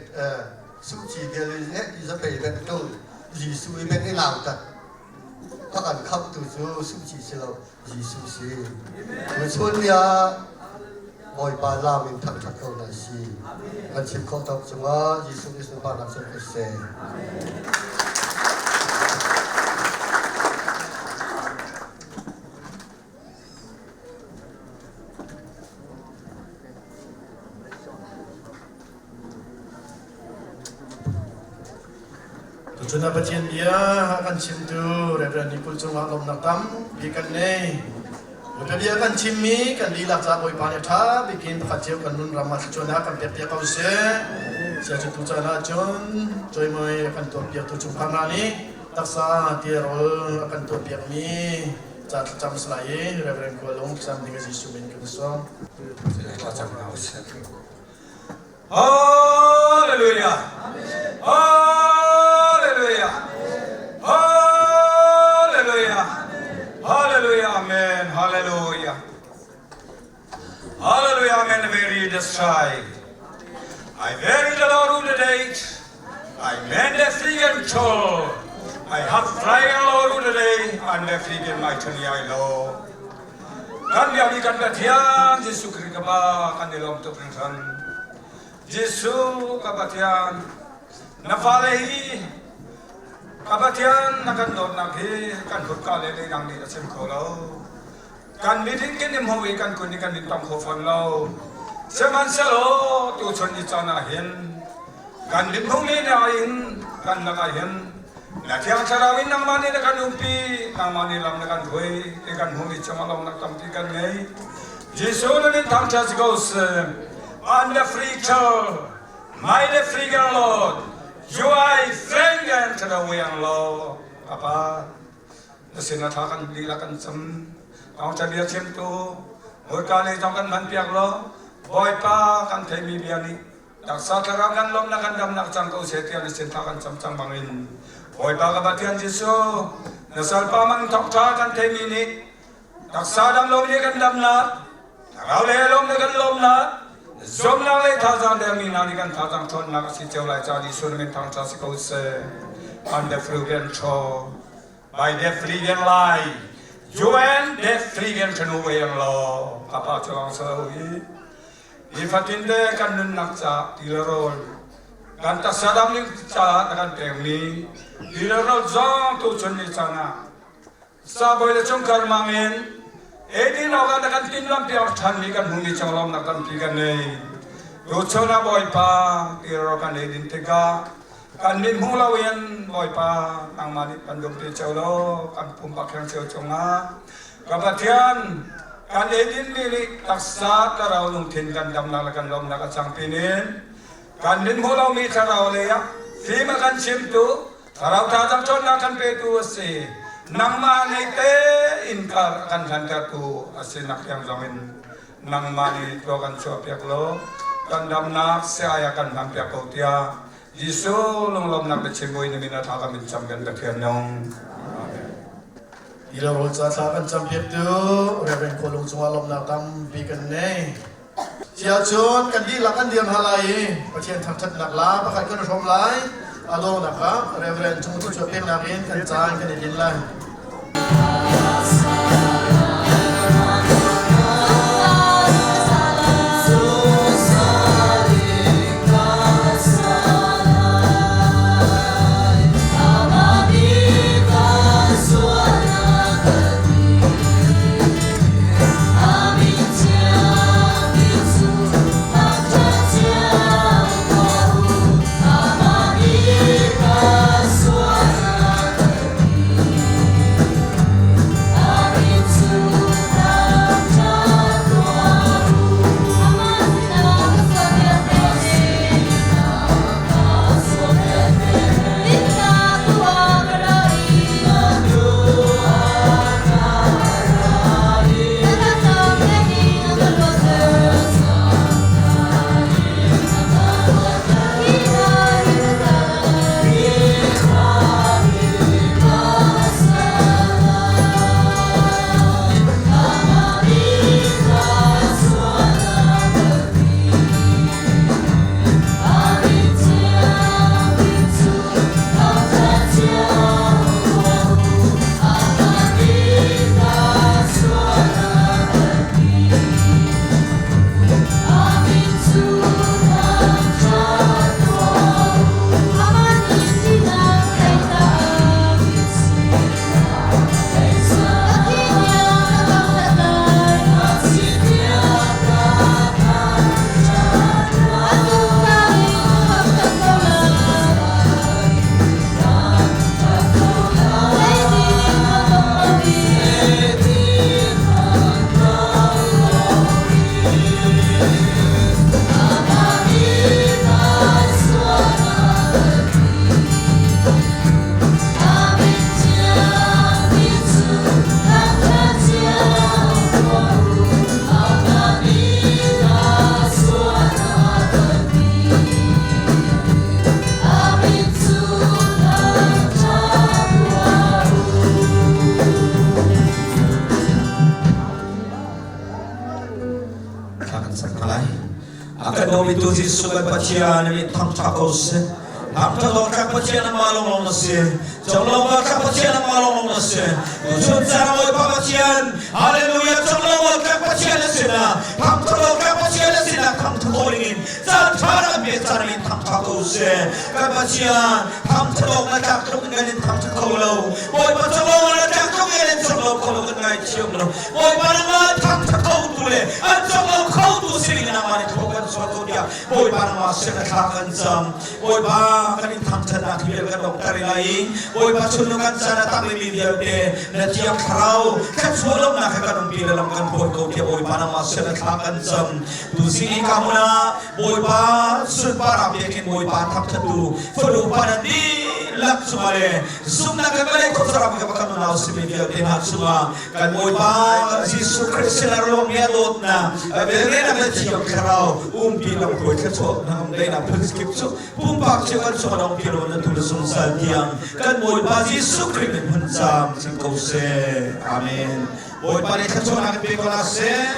suci bia le he ti zapei ben tung Jesuh i ben i nautat a kan khamtu cu suci si lo Jesuh si. Tuchun ni ah Bawipa lam in thangṭhat ko hna si. Kan chim khawh tawk cungah Jesuh nih sunparnak cu ko seh. Tuchun ah Pathian bia a kan chimtu Reverend Ni Kulh cungah lawmhnak tampi kan nei. Bawipa bia kan chimmi kan dihlak caah Bawipa nih ṭha bikin pakhat cio kan nun ram ah thluachuahnak kan pek piak ko seh. Sia cu tucaan ah cun cawimawi a kan tuahpiaktu chungkhar hna nih taksa tirawl a kan tuahpiakmi ca thlacam salai i Reverend Khualung thlacam ding a Jesuh min kan sawm. Thlacam hna usih. Hallelujah. Hallelujah. Hallelujah. Hallelujah. Amen. Hallelujah. Hallelujah. Amen. the strife. I very the Lord the date. I man the freaking toll. I have flying Lord the day and the freaking my tony I law. Kan bia mi kan Pathian Jesuh Khrih ka pa kan i lawm tuk hringhran. Jesuh ka Pathian na fale hi ka Pathian na kan dawtnak hi kan hurka le leidang nih a chim kho lo. Kan mit in kan i hmuh i kan kun i kan in tong kho fawn lo. Sihmanhsehlaw tuchun ni caan ah hin kan mit hmuhmi nain kan lakah hin na Thiang Thlarau in nangmah nih na kan umpi, nangmah nih lam na kan hruai ti kan hmuhmi cungah lawmnak tampi kan ngei. Jesuh na min thangṭhat si ko seh. On the free child, my the free girl Lord, you are friend and to the way and law. Papa, na sin a thla kan lila kan cam thawngṭha bia chimtu hawika lei zong kan hman piak law Bawipa kan theimi bia nih taksa thlarau kan lawmnak kan damnak cang ko seh tiah na sin thla kan cam cang bangin Bawipa ka Pathian Jesuh na salpa mang thawngṭha kan theimi nih taksa dam lo nih kan damnak thlarau le lawm le kan lawmnak zuamnak le thazaang dermi hna nih kan thazaang ṭhawnnak a si cio lai ca Jesuh na min thangṭha si ko seh. An the frugen cho by the frigen lai UN the frigen chanu weng lo kapa chuang so hi nifatin te kan nunnak ca ti le rawl kan taksa dam ning ca na kan pekmi ti le rawl zong tu chun ni caan ah Sabawi le chungkhar mangin eidin awk ah na kan timhlamh piak ṭhanmi kan hmuhmi conglawmhnak tampi kan ngei. Tuchun ah Bawipa tirawl kan eidin tikah kan mit hmu loin Bawipa nangmah nih kan dumpi cio law kan pumpak kheng cio cungah ka Pathian kan eidinmi nih taksa thlarau lungthin kan damnak le kan lawmnak a cang pinin kan mit hmu lomi thlarau lei ah fim a kan chimtu Thlarau thazaang ṭhawnnak kan petu a si. Nangmah nei tein kar a kan hlantertu a si nak tiang zongin nangmah nih tua kan chuahpiak law kan damnak si-ai ah kan hmanpiak ko tiah Jesuh lunglawmhnak biachim buin na min a thla kan in cam kan Pathian nung. Amen. Ilo rawl ca thla kan campiak tu Reverend Khualung cungah lawmhnak tampi kan nei. Siahcun kan dihlak kan dir hna lai i Pathian thangṭhatnak la pakhat kan i hrawm lai. A donghnak ah Reverend Cung Thu peknak in kan caan kan i din lai. Kan dawitu Jesuh kan Pathian na min thangṭha ko seh. Thangṭhat awk tlak Pathian amah lawnglawng na si. Conglawmh tlak Pathian amah lawnglawng na si. Tuchun caan Bawipa Pathian, Hallelujah, conglawmh tlak Pathian na si na. Thangṭhat awk tlak Pathian na si na. Thangṭhat awk dingin caan ṭha na kan pek caan min thangṭha ko seh. Kan Pathian, thangṭhat awk na tlak tluk in kan in thangṭhat kho lo. Bawipa conglawmh na tlak tluk in kan in conglawm kho lo, kan ngaithiam lo. Bawipa nangmah thangṭhat khotu le an cawk lo khotu si ding in nangmah nih thaw kan chuah ko tiah Bawipa nangmah sin a thla kan cam. Bawipa kan in thangṭhatnak hi vial kan donghter lai i Bawipa chunlung kan caan a tangmi vialte na thiang thlarau thluachuah lawmhnak he kan umpi le lam kan hruai ko tiah Bawipa nangmah sin a thla kan cam. Tuzing i ka hmun ah Bawipa sunparnak biakinn Bawipa thangṭhattu fanu pa nan dihlak cungah le zumhnak kan vawlei khuacarang ka kan unau simi vialte hna cungah kan Bawipa Jesuh Khrist sinah ruangmi a dawtnak velngeihnak le thiang thlarau umpi lamhruai thluachuahnak daihnak phun kip cu pumpak cio kan cungah dong pi lo na tu le zungzal tiang kan Bawipa Jesuh Khrist min hun caam cing ko seh. Amen. Bawipa nih thluachuahnak in pe ko hna seh.